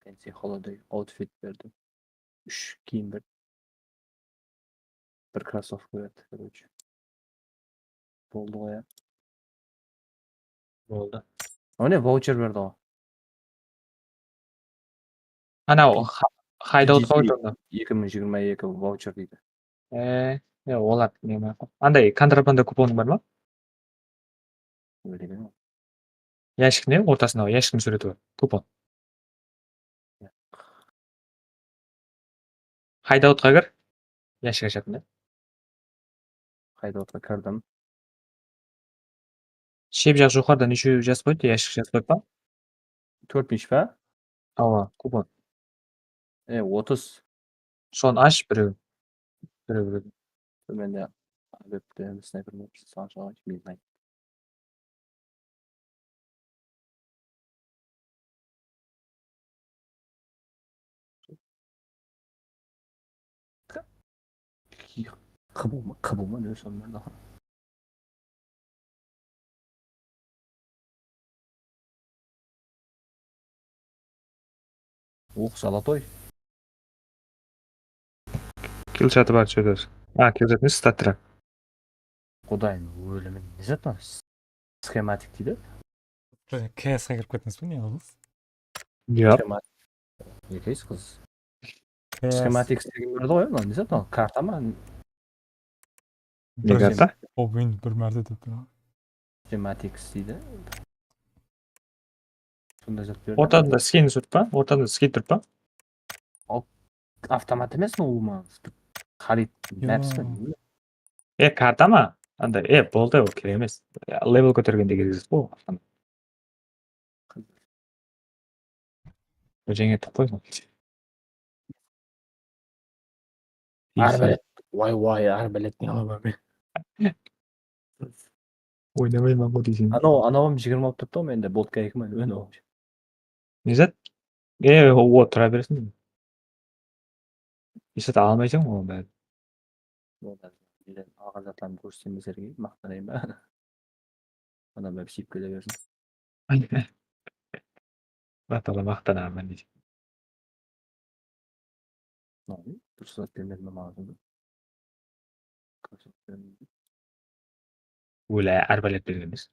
Fancy holiday outfit berdi. Úsh kiyim berdi. Bir krossovka berdi, короче. Boldı ǵoy, ya. Boldı. O ne, voucher berdi ǵoy. Ana o ha-, hideoutqa otırdı. Eki mıń jigirma eki voucher deydi. E, e, olar neme? Anday kontrabanda kuponıń bar ma? Bilmeymen. Yashik ne? Ortasında yashiktiń súwreti bar. Kupon. Hideoutqa kir. Yashik ashatın. Hideoutqa kirdim. Shep jaq joqarıda neshew jazıp qoydı? Yashik jazıp qoyıp pa? Tórtinshi pa? Awa, kupon. E, otız. Sonı ash birew. Birew, birew. Tómende Abepte sniper mopsi, sonshılıq midnight. Qıbılma, qıbılma, ne sonıman da. Oq, zolotoy. Killshotı bar, что-то. A, killshot emes, stat track. Qudayım, ólimin, ne zat mınaw? Schematik deydi. K S qa kirip kettińiz be, ne qıldınız? Yep. Schematik. Ekeysiz qız. K S. Schematics degen bir edi ǵoy, mınaw, ne zat mınaw? Karta ma? Ne karta? Obin bir márte dep tur. Schematics deydi. Sonday zat berdi. Ortada skin turıp pa? Ortada skin turıp pa? Al, avtomat emes mi ol ma? Xarid, maps pa? E, karta ma? Anda, e, boldı, ol kerek emes. Level kótergende kirgizip qoy. Jáne etip qoy. Arbalet. Way, way, arbalet ne alaman men? Oynamayman ǵoy deyseń. Anaw, anawım jigirma alıp turıptı ǵoy mende, botka eki mıń, anaw. Ne zat? E, o, tura beresin. Esat, ala almaysań ǵoy onı bárin. Ondan keyin alǵan zatlarımdı kórsetemiz sizlerge, maqtanayın ba? Adam bári súyip kele bersin. Maqtana, maqtanaman deydi. Durıs zat bermedi me maǵan sonda? Óle, arbalet bergen emes.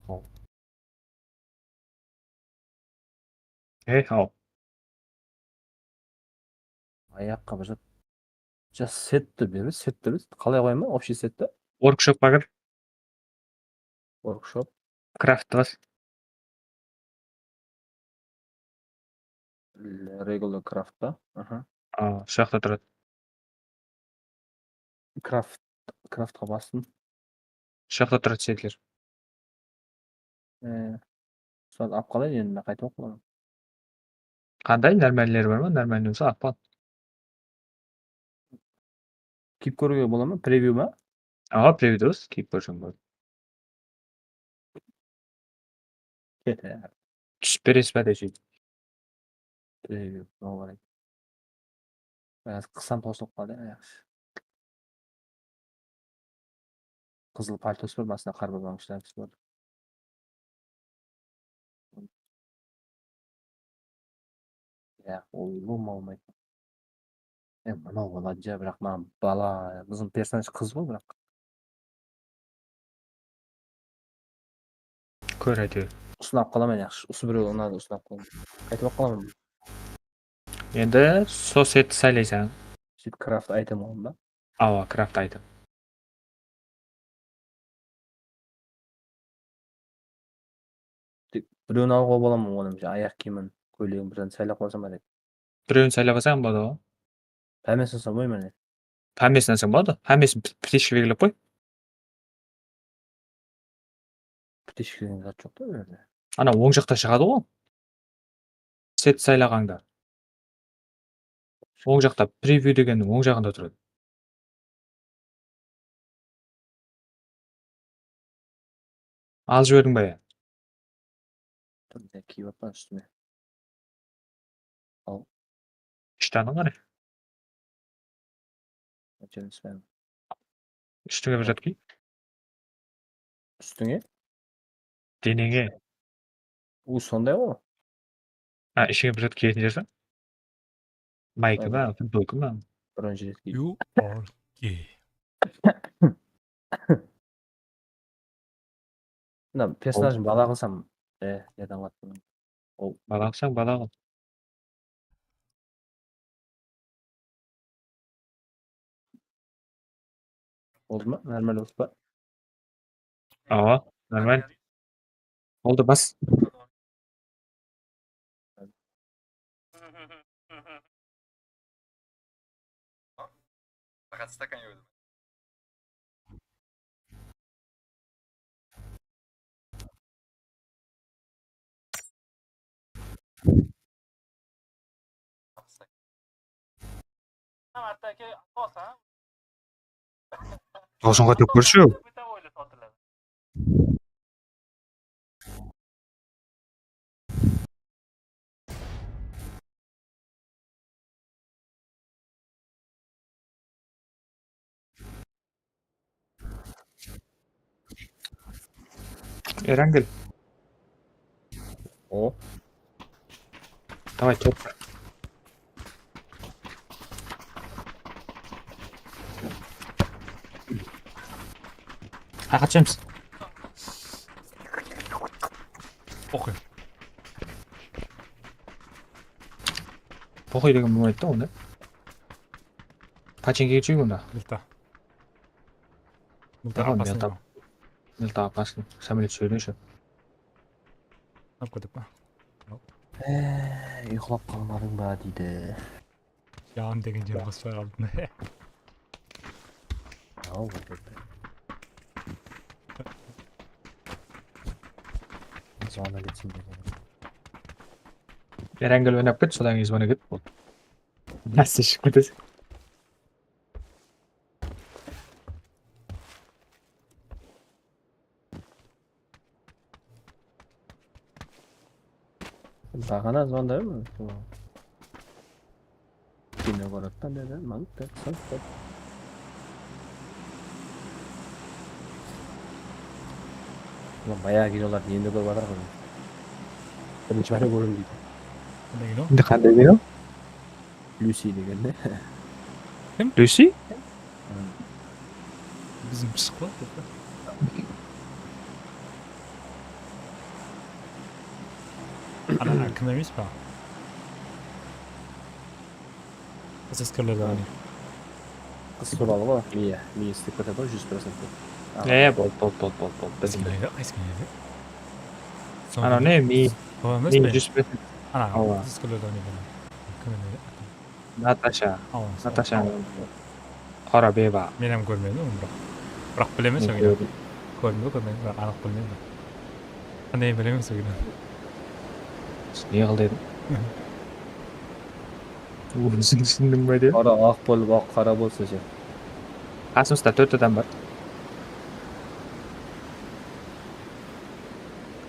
Hop. Ey, hop. Ayaqqa bir zat. Ja, setti berdi, setti biz. Qalay qoyaman, общий setti? Workshopqa kir. Workshop. Craft bas. Regular craft pa? Aha. A, usı jaqta turadı. Craft, craftqa bastım. Usı jaqta turadı setler. E, sol alıp qalayın endi, men qaytıp alıp qalaman. Qanday? Normalleri bar ma? Normalniy bolsa alıp qal. Kiyip kóriwge bola ma? Preview ma? Awa, preview durıs. Kiyip kórseń boladı. Kete. Túsip beresiz ba dese. Preview, no worry. Biraz qısam tosılıp qaldı, ya, yaqshı. Qızıl paltos bar, basında qarbabań shlyapası bar. Ya, ol bolma bolmaydı. E, mınaw boladı ya, biraq mınaw bala, bizim personaj qız ǵoy, biraq. Kór, áytewir. Usını alıp qalaman, yaqshı. Usı birew unadı, usını alıp qalaman. Qaytıp alıp qalaman. Endi sol setti saylaysań. Sóytip craft item aldım ba? Awa, craft item. Tek birewin alıwǵa bola ma, onıń ayaq kiyimin, kóylegin, bir zat saylap alsam ba dep. Birewin saylap alsań boladı ǵoy. Hámmesin alsam bolmay ma ne? Hámmesin alsań boladı. Hámmesin pi-, птичка belgilep qoy. Птичка degen zat joq ta bul jerde. Ana oń jaqta shıǵadı ǵoy. Set saylaǵanda. Oń jaqta preview degenniń oń jaǵında turadı. Alıp jiberdiń ba ya? Tur, men kiyip atpan ústime. Al. Shtanıń qáne? Ústińe bir zat kiy. Ústińe? Deneńe. U sonday ǵoy. Ha, ishińe bir zat kiyetin jerseń. Mayka ma, futbolka ma? Birinshi ret kiydim. You are gay. Mına personajın bala qılsam, e, neden qattı? Ol bala qılsań, bala qıl. Boldı ma? Normal boldı ba? Awa, normal. Boldı, bas. Faqat stakan yurdi. Tawsınǵa dep kórshi. Erangel. O. Давай, topra. Ay, qaçamız. Oxıy. Poxıy degen bolmaydı da onda. Pachinkege túseyik onda. Milta. Milta. Milta opasnıy. Samolyot sóyleshi. Alıp ketip pa? Ey, uyqılap qalmadıń ba deydi. Jan degen jer baspa qaldım. Aw, bir kette. Zona geçsin degen. Erangel oynap ket, sodan keyin zona ket. Nárse shıǵıp ketedi. Baǵana zvonda kino ko'rayotgan dedi, mangt dep, sınq dep. Ulan, bayaǵı kinolardı endi kórip atırmız. Birinshi márte kórdim deydi. Qanday kino? Endi qanday kino? Lucy degen de. Kim? Lucy? Bizim pıshıq pa? Ana, kim emes pa? Qız áskerlerden oynaydı. Qız tuwralı ǵoy, Miya. Miya islep ketedi ǵoy, júz procent. E, bol, bol, bol, bol, bol. Qaysı kino edi? Anaw ne, Miya? Miya júz procent. Ana, qız áskerlerden oynaydı. Kim edi? Natasha. Awa, Natasha. Qorabeva. Men hám kórmedim, biraq. Biraq bilemen sol kino. Kórdim be, kórmedim, biraq anıq bilmeymen. Qanday bilemen sol kino. Ne qıl dedim. Óziń túsindiń be de? Qara aq bolıp, aq qara bolsa شه. Qasımızda tórt adam bar.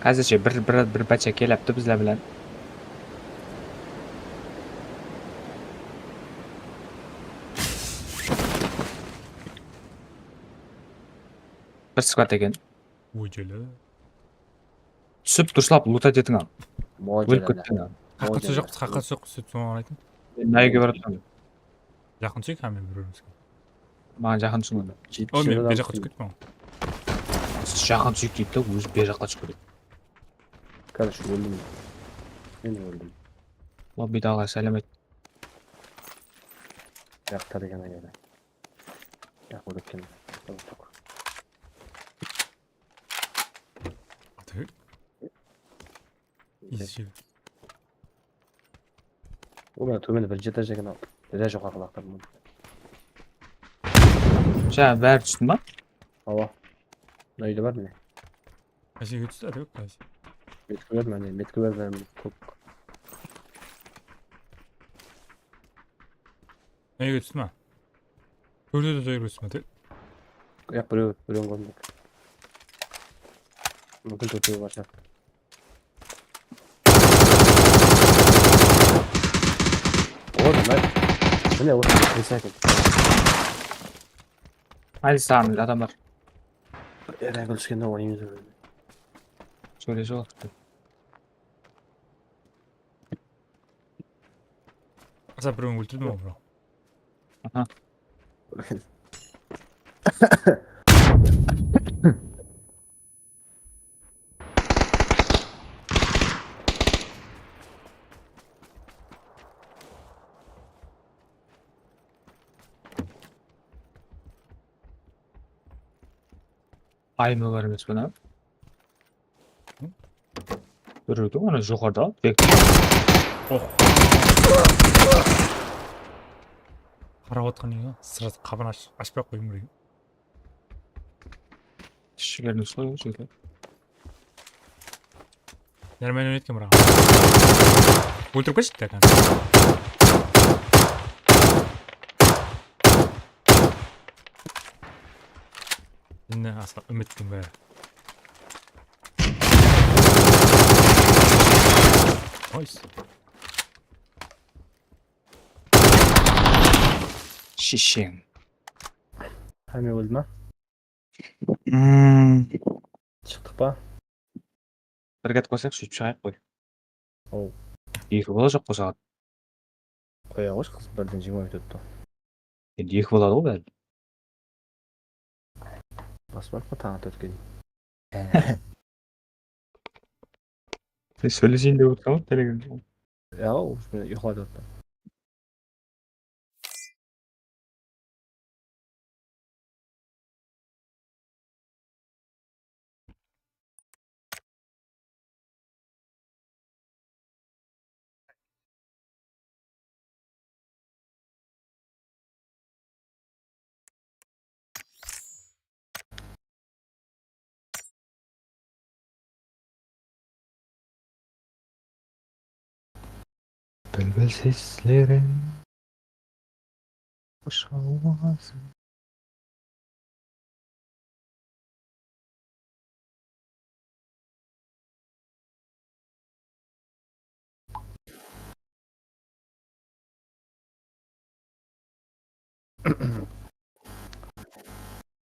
Házirshe bir, bir, bir bacha kelyaptı bizler bilen. Bir skvad eken. Ójeli. Túsip durıslap lutat etiń al. Ólip kettiń al. Qaqqa túsip joq, qaqqa túsip joq, sóytip soǵan aytıń. Men mına úyge barıp turman. Jaqın túseyik hámme bir-birimizge. Maǵan jaqın túsiń onda. Ol men ber jaqqa túsip kettim. Siz jaqın túseyik deydi de, ózi ber jaqqa túsip ketedi. Короче, óldim. Men óldim. Lobbide aǵa, sálem ayt. Jaqta degen aǵa. Jaq, ólip kettim. Atık. Ol mına tómende birinshi etaj eken al. Birinshi joqarǵı laqtırdım. Jańa bári tústi ma? Awa. Mına úyde bar mine. Qaysı úyge tústi, Atabek, qaysı? Metki ber, mine, metki ber, mine, kók. Mına úyge tústi ma? Tórtewde de tústi ma, tek? Yaq, birew, birewin kórdim tek. Múmkin tórtewi bar shıǵar. Oy, mine, mine, osı recycle. Aydı saǵan adamlar. Erangel túskende oynaymız. Sóylesip alıptı. Asa, birewin óltirdim ǵoy, bro. Aha. Ayımlı bar emes pe, mına? Birewdi, ana joqarıda, vektor. Oh. Qarap atqan eken, sırası qaban ash-, ashpay-aq qoyıw kerek. Shigeriniń sulıwı jeke. Нормально oynaydı eken, biraq. Óltirip ketshi, так. Endi asqar úmittiń bári. Nice. Shesheń. Hámme óldi ma? Hmm. Shıqtıq pa? Bir kat qoysaq, shúytip shıǵayıq qoy. Ol. Eki bolajaq qosaǵat. Qoya qoysh, qız, birden jigirma minut ótti. Endi eki boladı ǵoy bári. Bas bar ma tańı tórtke deyin? Sen sóyleseyin dep otırsań ǵoy, Telegramda. Ya, uyıqlap atırman. Búlbil sesleriń, qush hawazı.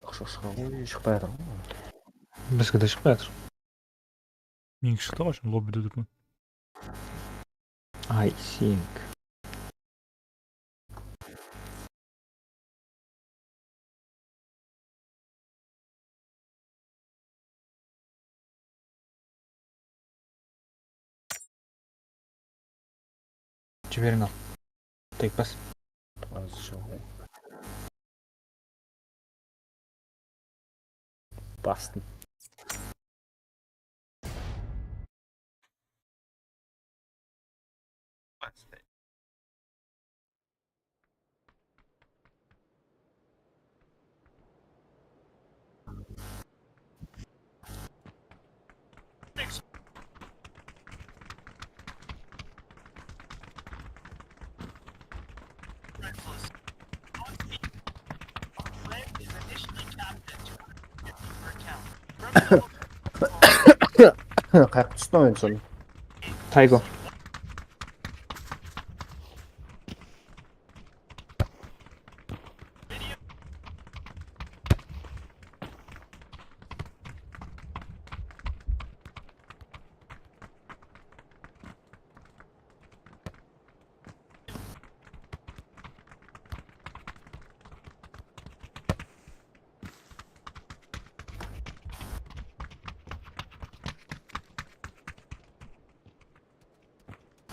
Oqshaq shıǵar ǵoy, shıqpay atır ǵoy. Bizge de shıqpay atır. Meniki shıqtı ǵoy, lobbide turman. I think. Jiberiń al. Tek bas. Azı joq. Bastım. Qayaqqa tústi endi sonı? Taygo.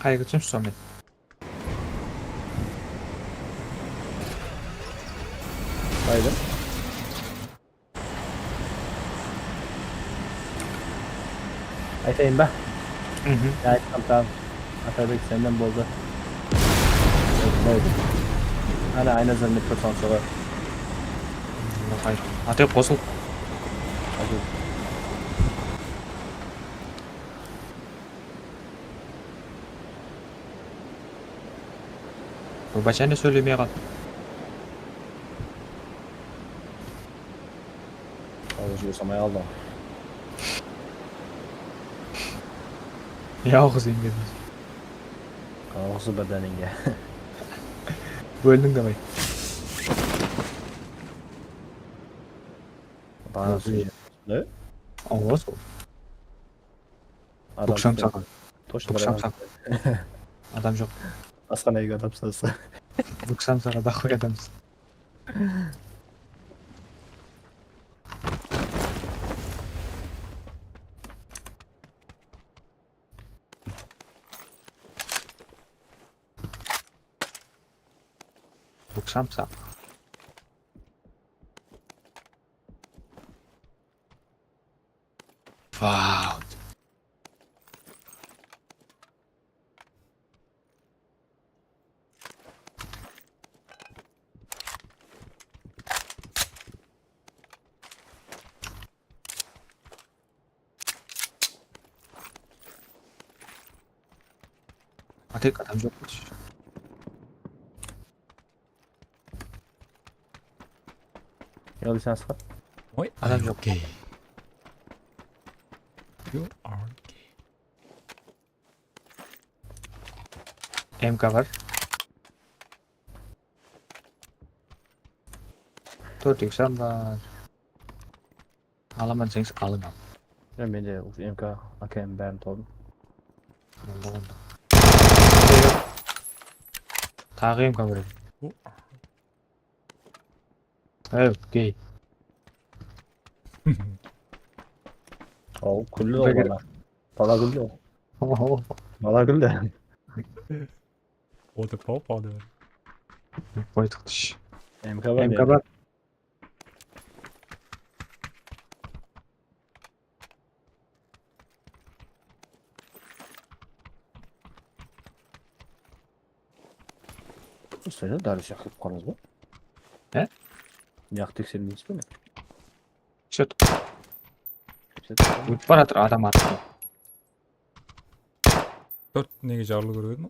Qayerge túsemiz sonda? Qayda? Aytayın ba? Mhm. Ya, aytqan taǵım. Atabek, senden boldı. Boldı. Ana, Aynazar ne korsam soǵar. Ayt, Atabek, qosıl. Házir. Bobachan da sóylemey qaldı. Awızı bosamay qaldı. Yalǵız endi. Awızı bir dánenge. Bóldiń davay. Bana sóydi. Ne? Awa sol. Adam Buksamsaǵa. Точно. Buksamsaǵa. Adam joq. Asxana eki adam sınasa. Buksamsaǵa daqıp adamsız. Buksamsaǵa. Wow. Atek, adam joq. Yalnız asqat. Oy, adam joq. Okay. You are okay. M K bar. Tórt X bar. Alaman deseńiz, alıń al. Ya, mende M K, A K M bárin toldı. Onda, onda. Taǵı M K bar edi. Ey, gey. Aw, kúldi ol bala. Bala kúldi. Bala kúldi. Otırıp alıp aldı. Qoydıq tish. M K bar. M K bar. Usayda dárrel jaqtırıp qarız ba? He? Jaq teksermeysiz be? Shet. Ótip baratır adam atı. Tórt nege jarılı kórip edim.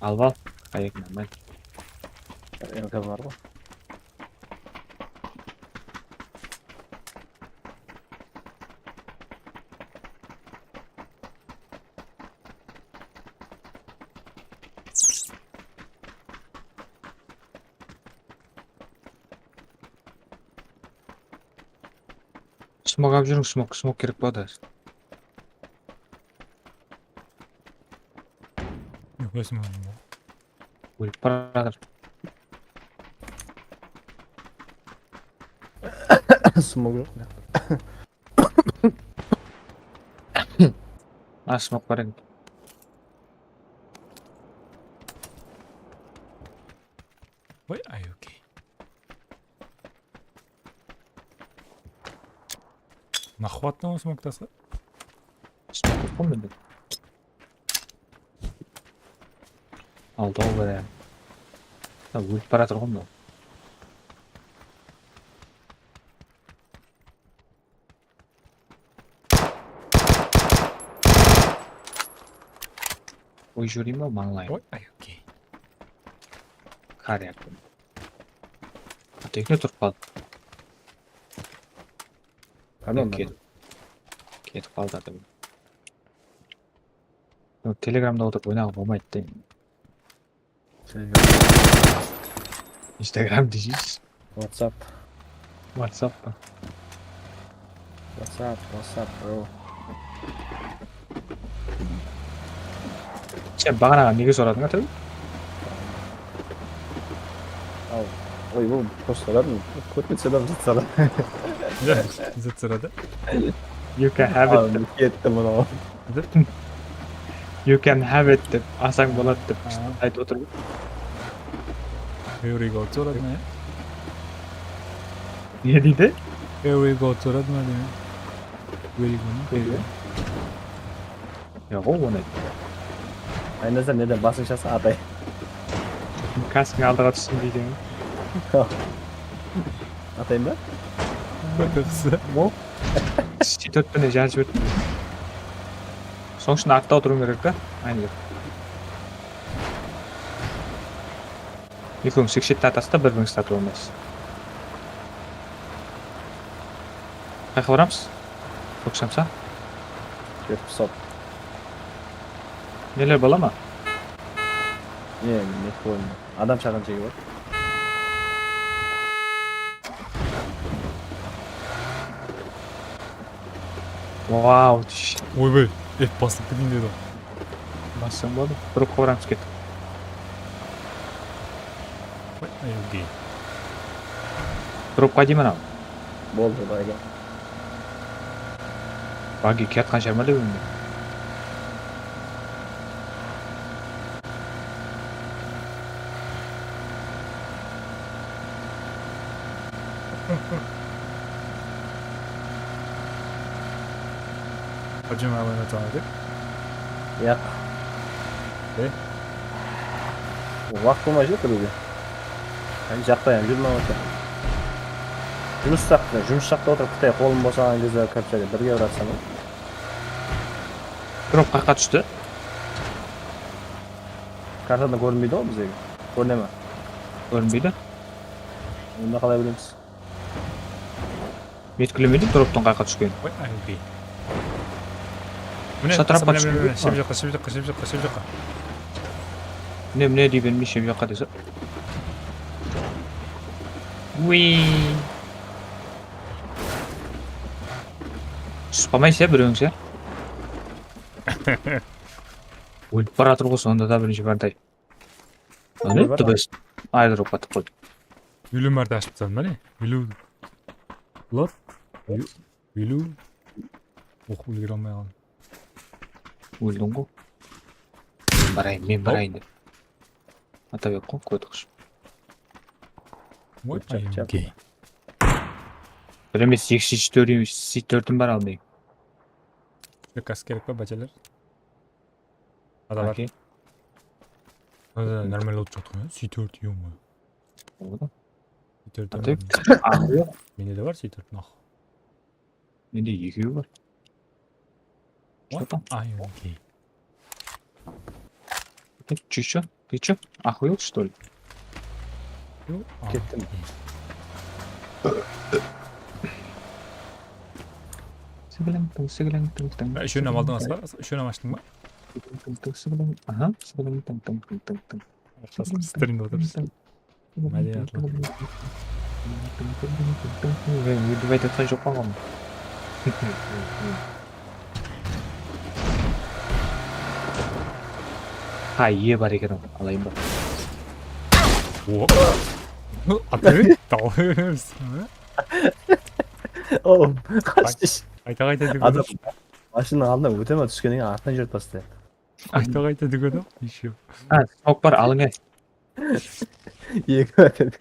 Alıp al. Qayek, normal. M K bar ǵoy. Smok alıp júriń, smok, smok kerek boladı. Yoq, esim aldım. Ólip baratır. Smok joq. A, smok bar eken. Oy, ay, okey. Nahvattan o smoktasın? Smok joq ǵoy mende. Aldaw bar ya. Ha, ólip baratır ǵoy mınaw. Oy, júreyim ba, mańlayım? Oy, ay, okey. Kar yaktım. Tekne turıp qaldı. Qanday ketip, ketip qaldı adam. Telegramda otırıp oynaǵan bolmaydı da. Instagram deysiz. WhatsApp. WhatsApp pa? WhatsApp, WhatsApp, bro. Sen baǵanaǵı nege soradıń, Atabeek? Al, oy, bul post soradım. Kórmese de zat soradı. Zat soradı. You can have it. Al, kettim mınaw. You can have it dep, alsań boladı dep aytıp otır. Here we go, soradı ma ya? Ne deydi? Here we go, soradı ma deymen. Where you going? Yoq, onı ayt. Aynazar, neden basıń shası, atay? Kaskıń aldıǵa tússin deydi. Atayın ba? Mol. T dórt penen jarıp jiberdim. Sonıń ushın artta otırıwıń kerek ta. Aynen. Ekewiń sekshette atasız da, bir-birińizdi atıp almaysız. Qayaqqa baramız? Óksamsa? Ketip sap. Neler bola ma? Ne, ne qoyma. Adam shaǵan jegi bar. Wow, tish. Oybay, ep basılıp keteyin dedi. Bassań boldı. Dropqa baramız, ket. Oy, ay, okey. Dropqa deymen anaw. Boldı, bayda. Bagi kiyatqan shıǵar ma dep endi. Hajim alayına tanıdı. Yaq. E? Waqıt bolmay júr kiriwge. Jaqta endi júrme otır. Jumıs jaqta, jumıs jaqta otırıp Qıtay qolın bosaǵan gezde kirip júredi, birge uratsań. Drop qayaqqa tústi? Kartada kórinbeydi ǵoy bizlerge. Kórine me? Kórinbeydi. Onda qalay bilemiz? Metkilemeydi droptan qayaqqa túskenin. Oy, aybi. Mine, Shatrapqa mine, mine, túsken mine, edi. Shep jaqqa, shep jaqqa, shep jaqqa, shep jaqqa. Mine, mine dey bermey shep jaqqa dese. Uiy. Túsip qalmayız ya, birewimiz ya. Ólip baratır ǵoy, sonda da birinshi barday. Mine, the best. Airdrop atıp qoydı. Eliw márte ashıp tasladım, mine. Eliw. Lot. Eliw. Oq, úlgere almay qaldım. Óldiń ǵoy. Men barayın, men barayın dep. Atabek ǵoy, kótix. What are you gay? Bir emes, eki C dört, C dört bar al meniń. Zakas kerek pa, bájeler? Adalar. Okey. Házir normal otıp atır ya. C dört, ё-моё. Oldı. C dört. Atabek. Mende de bar C dört, nah. Mende ekewi bar. What? Are you gay? Ты чё, чё? Ты чё, охуел, что ли? Ё, а, Kettim. Sıgılıń tıń, sıgılıń tıń tıń. Úshewin aldıń, Asqar? Úshewin ashtıń ba? Sıgılıń tıń tıń, sıgılıń. Aha, sıgılıń tıń tıń tıń tıń tıń. Asqar, strimde otırıpsız. Mádeniyatlıq. Ólip aytayotqan joq pa ǵoy? Ha, iye bar eken, alayın ba? O. Atayın, dalıp beremiz. Oğlum, qash. Qayta qayta dúgin. Adam mashinanıń aldına óte me, túskennen keyin artına júrip tastaydı. Qayta qayta dúgin, еще. Ha, smok bar, alıń, ey. Eki átedi.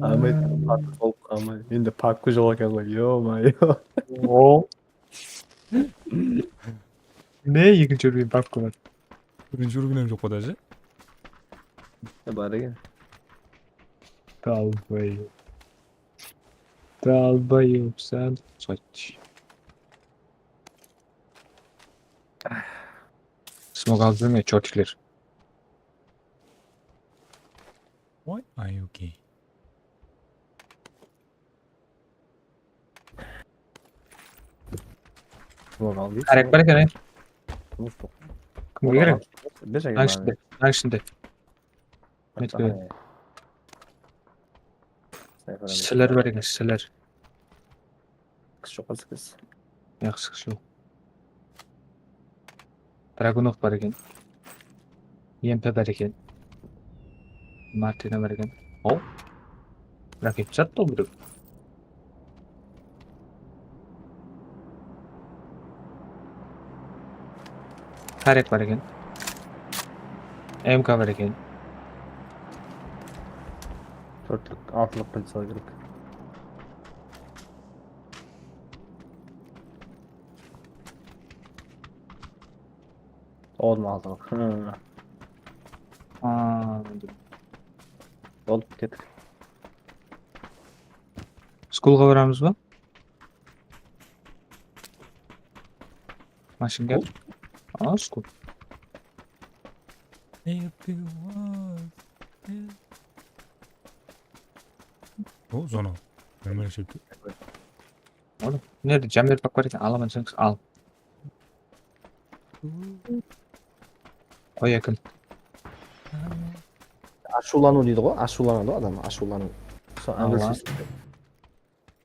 Amay, amay, endi papka joq eken ǵoy, ё-моё. O. Ne, ekinshi úrgen papka bar? Birinshi úrgen joq pa, daje? Bar eken. Dalbayıp. Dalbayıpsan. Smok alıp júrme, chortikler. Why are you gay? Smok al deydi. Hárek bar eken, ey. Kimge kerek? Ber jege. Mınanıń ishinde, mınanıń ishinde. Siler bar eken, siler. Qıs joq, qıs, qıs. Yaqshı, qıs joq. Dragunov bar eken. E M P bar eken. Martina bar eken. Hop. Raket jattı ol birew. Tarek bar eken. M K bar eken. Tórtlik, altılıq pil sala kerek. Olma altılıq. Hı. Aa, Boldı, kettik. Skulǵa baramız ba? Mashın gel. Aa, skul. O, zona. Normal shepti. Oğlum, nerede? Jamber pak bar eken, alaman deseń, al. Qoy ekin. Ashıwlanıw deydi ǵoy, ashıwlanadı ǵoy adam, ashıwlanıw. Sol Awa. Angli sóz.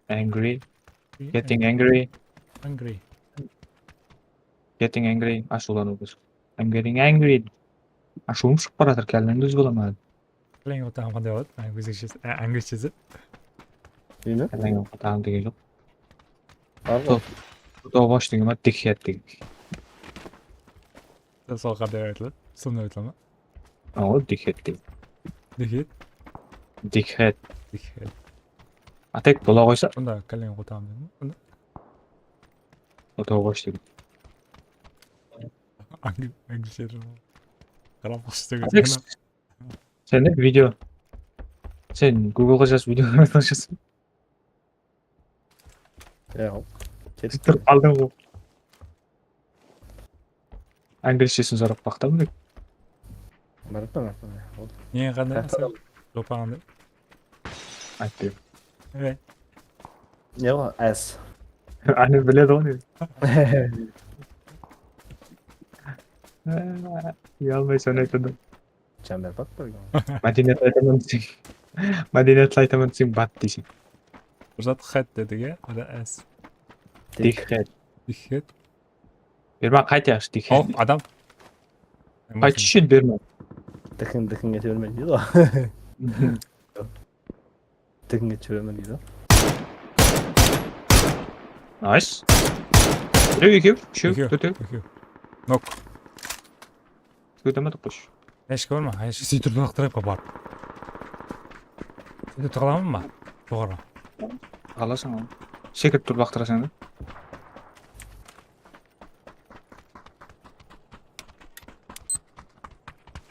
Angry. Getting angry. Angry. Getting angry. Ashıwlanıw biz. I'm getting angry. Ashıwım shıǵıp baratır, kálleńdi úzip alaman. Kálleńe taǵam qanday boladı? Ózbekshesi, á, anglisshesi. Deymi? Kálleńe taǵam degen joq. Bar ǵoy. Tovosh degen ba, dickhead degen. Sol qanday aytıladı? Sonday aytıla ma? Awa, dickhead degen. Dickhead. Dickhead. Dickhead. Atek bola qoysa. Bunda kálleńe qotamın dedim. Bunda. Otaw qosh dedim. Anglisher. Qarap qosh degen. Atek, sen de video. Sen Google-ǵa jaz, video qılsın. Yoq. Ketip turıp qaldıń ǵoy. Anglishesin sorap baqtım. Barıppan, barıppan. Nege qanday? Qaqta. Jopaǵan dep. Aytpayım. Evet. Ne o? S. Ani biledi ǵoy ne. Uyalmay sonı aytadı. Janber bat pa? Mádeniyatlı aytaman deseń. Mádeniyatlı aytaman deseń, bat deyseń. Bir zat xet dedik, ya? Ada S. Dikhet. Dikhet. Berman qayt yaqshı, dikhet. Oq, adam. Qayt ushın berman. Dikin, dikin ete bermedi deydi ǵoy. Dikin ete bermedi deydi. Nice. Birew, ekew, úshew, tórtew. Ekew. Nok. Kewdeme toqtash. Eshki bar ma? Eshki sıytırıp laqtırayıq pa barıp? Sıytırıp taqalaman ba? Joqarı. Alasań al. Sekirip turıp laqtırasań da.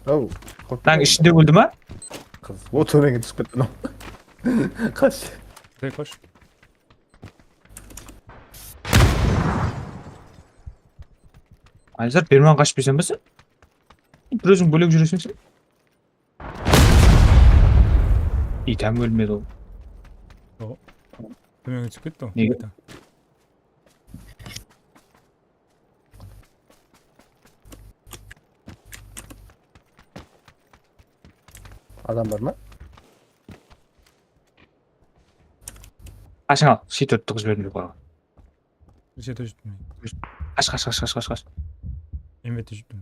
Aw. Tań ishinde óldi ma? Qız. O, tómenge túsip ketti mınaw. Qash. Dur, qosh. Ayzar, berman qashıp bersen be sen? Bir óziń bólek júreseń sen. Iyt hám ólmedi ol. O. Tómenge túsip ketti ǵoy. Nege? Adam bar ma? Qashıń al, shiyt urıp jiberdім joqarıǵa. Jete júrdim men. Qash, qash, qash, qash, qash, qash. Men bette júrdim.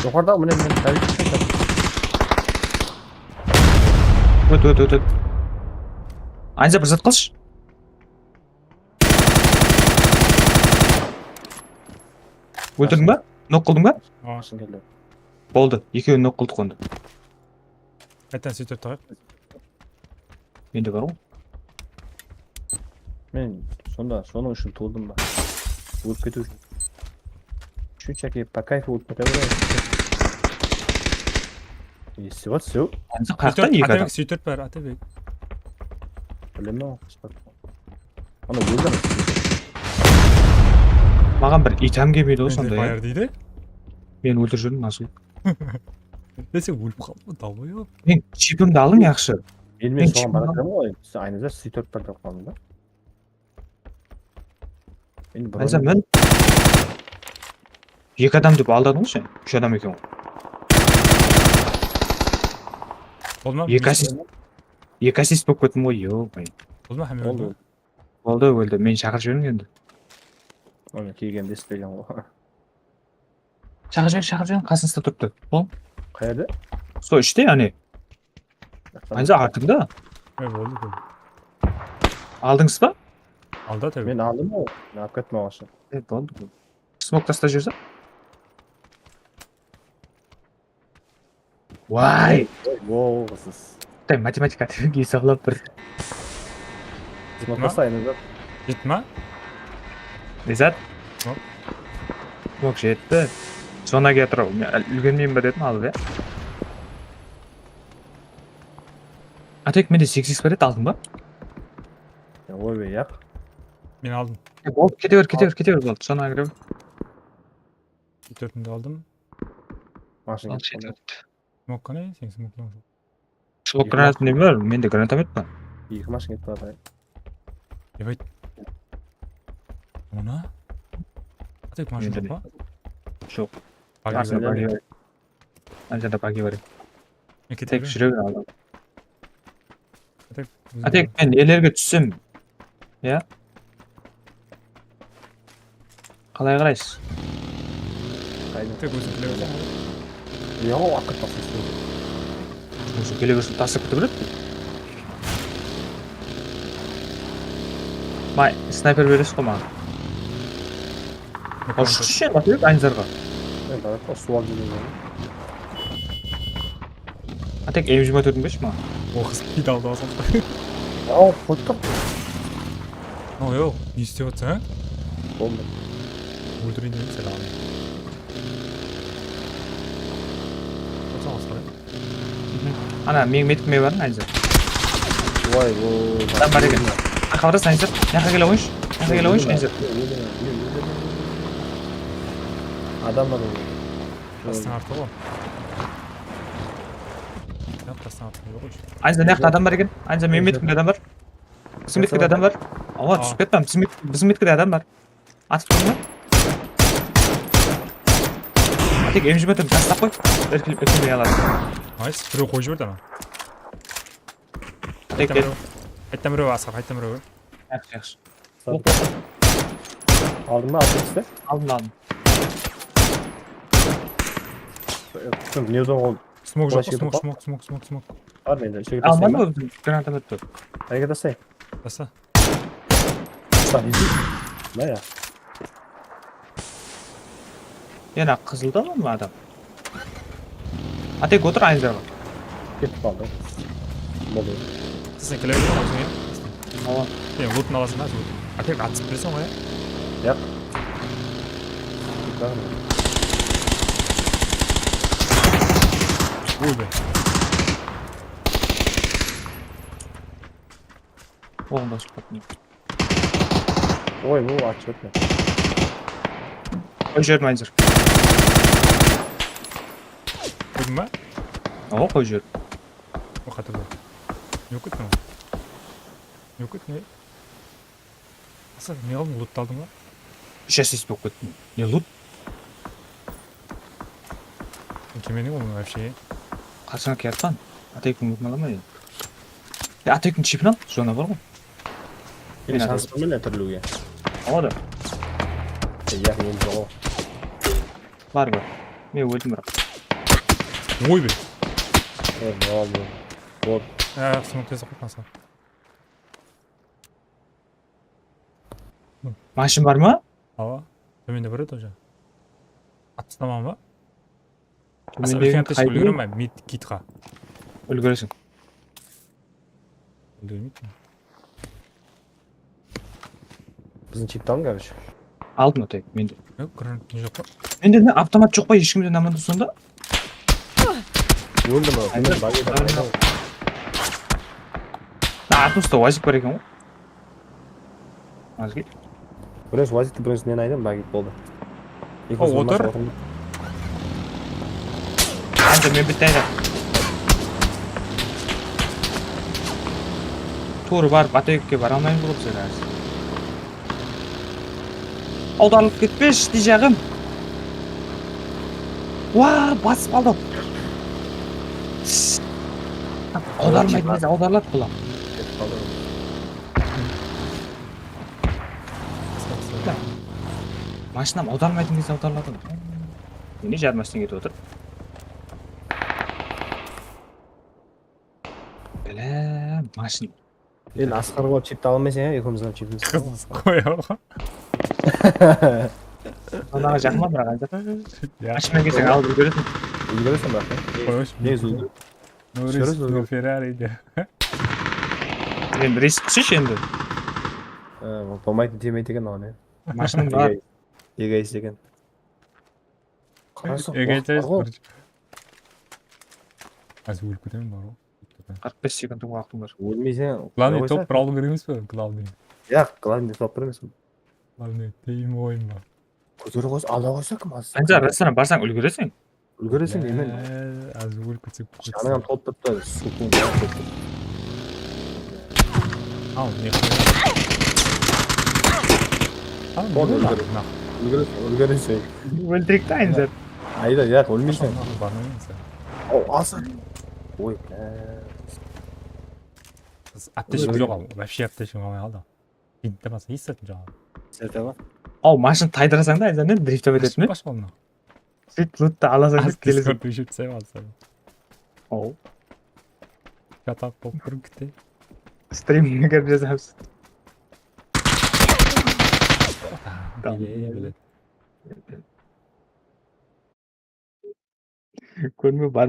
Joqarıda, mine, mine, David. Ót, ót, ót, ót. Anza, bir zat qılshı. Óltirdiń ba? Nok qıldıń ba? Awa. Boldı, ekewin nok qıldıq onda. Qaytadan sıytırıp taǵayıq. Mende bar ǵoy. Men sonda, sonıń ushın tuwıldım ba? Ólip ketiw ushın. Shunshaki по кайфу ólip kete beredi. Esti bar, sew. Ansa qayaqta eki adam? Atabek, sıytırıp bar, Atabek. Bilemen, qısqartpa. Ana, óldi ana. Maǵan bir item kelmeydi ǵoy sonda, ya. Fire deydi. Men óltirip júrdim, nasıl? E, sen ólip qaldıń ba, dalboyob? Men chipimdi aldım, yaqshı. Endi men soǵan baratırman ǵoy. Siz aynıza sıytırıp bar dep qaldım da. Endi bir Ayza, men eki adam dep aldadıń ǵoy sen. Úsh adam eken ǵoy. Boldı ma? Eki assist, eki assist bolıp kettim ǵoy, yo. Boldı ma, hámme óldi ma? Boldı, óldi. Men shaqırıp jiberiń endi. Onı kelgende ispegen ǵoy. Shaqırıp jiberiń, shaqırıp jiberiń, qasıńızda turıptı. Bol. Qayerde? Sol ishte, áne. Anca artıńda. E, boldı, boldı. Aldıńız ba? Aldı, tabi. Men aldım ǵoy. Men alıp kettim aǵashın. E, boldı, boldı. Smok tastap júrse? Vay! Wow, qızız. Tay, matematika esaplap bir. Smok taslayın, Izat. Jetti ma? Izat? Smok. Smok jetti. Zona kelip tur. Men úlgermeyin be dedim, alıp, ya. Atek, mende segiz iks bar edi, aldıń ba? Ya, oybay, yaq. Men aldım. Ya, boldı, kete ber, kete ber, kete ber, boldı. Zona kirip. Tórtińdi aldım. Mashina ketip qaldı. Smokka ne? Sen smokka joq. Smok granatın ne bar? Mende granatomет bar. Eki mashina ketip bardı. Ebay. Ona? Atek mashina joq pa? Joq. Bagi bar. Anca da bagi bar. Tek júre ber aldım. Atek, men nelerge tússem, ya? Qalay qaraysız? Tek óziń kele berseń. Yoq, aqıp baslasın. Ózi kele bersin, taslap kete beredi. May, snayper beresiz ǵoy maǵan. Al, shıqshı endi, Atabek, Aynzarǵa. Men barıp, suw alıp júrgen. Tek M jigirma tórtiń bershi maǵan. O qız pidaldı basıldı. Aw, qottıq. No, yoq, ne istep atsań, á? Boldı. Óltireyin dedim seni. Otsań, Asqar. Ana, meniń medkime barıń, Anzer. Oy, o. Adam bar eken. Aqabrıs, Anzer. Mıyaqqa kele qoyınshı. Mıyaqqa kele qoyınshı, Anzer. Adam bar. Bastıń artı ǵo. Yaq, bastıń artı joq. Anzer, mıyaqta adam bar eken. Anzer, meniń medkimde adam bar. Biziń medkide adam bar. Awa, túsip ketpeń. Biziń med-, biziń medkide adam bar. Atıp turma. Tek M jigirma tórtti taslap qoy. Erkin, erkinley alasın. Nice. Birew qoyıp jiberdi ana. Tek, tek. Qayttan birew, Asqar, qayttan birew. Yaqshı, yaqshı. Oq, oq. Aldın ba, atıp iste? Aldım, aldım. Kim, ne uzun ol? Smok joq pa? Smok, smok, smok, smok. Bar mende, ishege taslayın ba? Almadım, granatomet bar. Qayerge taslayın? Tasta. Tasta, izin. Mına ya. Yana qızılda mı adam? Atek, otır, Anzerǵa. Ketip qaldı. Boldı. Sen kele berme, ózińe. Awa. Sen lootın alasıń ba, loot? Atek, atıp bereseń ǵoy, ya? Yaq. Oy be. Oǵan da shıqpaptı. Oy, bu atshıp etme. Qoyıp jiberdim, Anzer. Qoydıń ba? Awa, qoyıp jiberdim. O, qáte boldı. Ne kettiń? Ne kettiń? Asır, ne qıldıń, loot aldıń ba? Úsh S S bolıp kettim. Ne loot? Kemeniń ol вообще. Qashan kiyatqan? Ataykuń lootın alaman endi. Ya, Ataykuń chipin al, zona bar ǵoy. Men Ataykuń. Shansı bar ma túriliwge? Awa da. Yaq, endi joq. Bar, bar. Men óldim, biraq. Oy be. Oy, ne oldı? Bot. Ya, smok tez qoyıp qalsa. Mashın bar ma? Awa. Tómende bar edi oja. Attıslaman ba? Asa, tómendegin úlken attıs úlgerimen ba? Mid kitqa. Úlgereseń. Úlgermeydi. Biziń chipti alıń, короче. Aldım, Atay, mende. Yoq, granat ne joq pa? Mende ne, avtomat joq pa? Hesh kimde namanda sonda? Óldim, óldim. Aynen. Bagi bar, aynen. Artusta uazik bar eken ǵoy. Uazik. Birinshi uazikti, birinshi meni aydım, bagi boldı. O, otır. Anca men bitta aydım. Tuwrı barıp, Ataekke bara almayman boldı sen házir. Awdarılıp ketpeshi, tiyjaǵım. Waa, basıp aldı. Awdarmaydı, awdarladı bular. Mashinam awdarmaydı, awdarladı. Mine, jarım teń etip otır. Bile, mashina. Endi Asqar bolıp chipti ala almaysań, ya, ekewimizdiń chipimiz. Qız qoya. Onaǵa jaqınma, biraq, ancaq. Ya. Mashina kelseń, alıp úlgereseń. Úlgereseń, biraq, ya. Qoyısh. Ne úlgerish? No risk, no Ferrari de. Endi risk qılsayshı endi. Ha, bolmaydı, tiymeydi eken oǵan, ya. Mashinam bar. Egoist eken. Egoist. Házir ólip ketemen, bar ǵoy. Qırq bes sekund waqtım bar. Ólmeyseń. Glavnıy top bir alıw kerek emes pe? Glavnıy. Yaq, glavnıy top bir emes. Glavnıy, teyim oyın ba? Kóterip qoysa, ala qoysa kim alsın? Anca restoran barsań úlgereseń. Úlgereseń, emen. Házir ólip ketsek. Janıńa top turıptı, sukun. Al, ne qılıyor? Al, ne qılıyor? Úlgereseń, úlgereseń. Óltirek te, Anca. Ayda, yaq, ólmeyseń. Barmayın sen. Aw, alsın. Oy, bá. Aptechka joq al, вообще aptechka almay qaldı. Bintte basa, hesh zatım joq al. Sertaba. Aw, mashina taydırasań da, ayzanen drift etip etme. Bash bolma. Sút, loottı alasań da, keleseń. Discord óshirip taslaysam alsam. Aw. Jatak bolıp turıp kete. Strimge kirip jazamız. Tamam. Bile, bile. Kórme, bar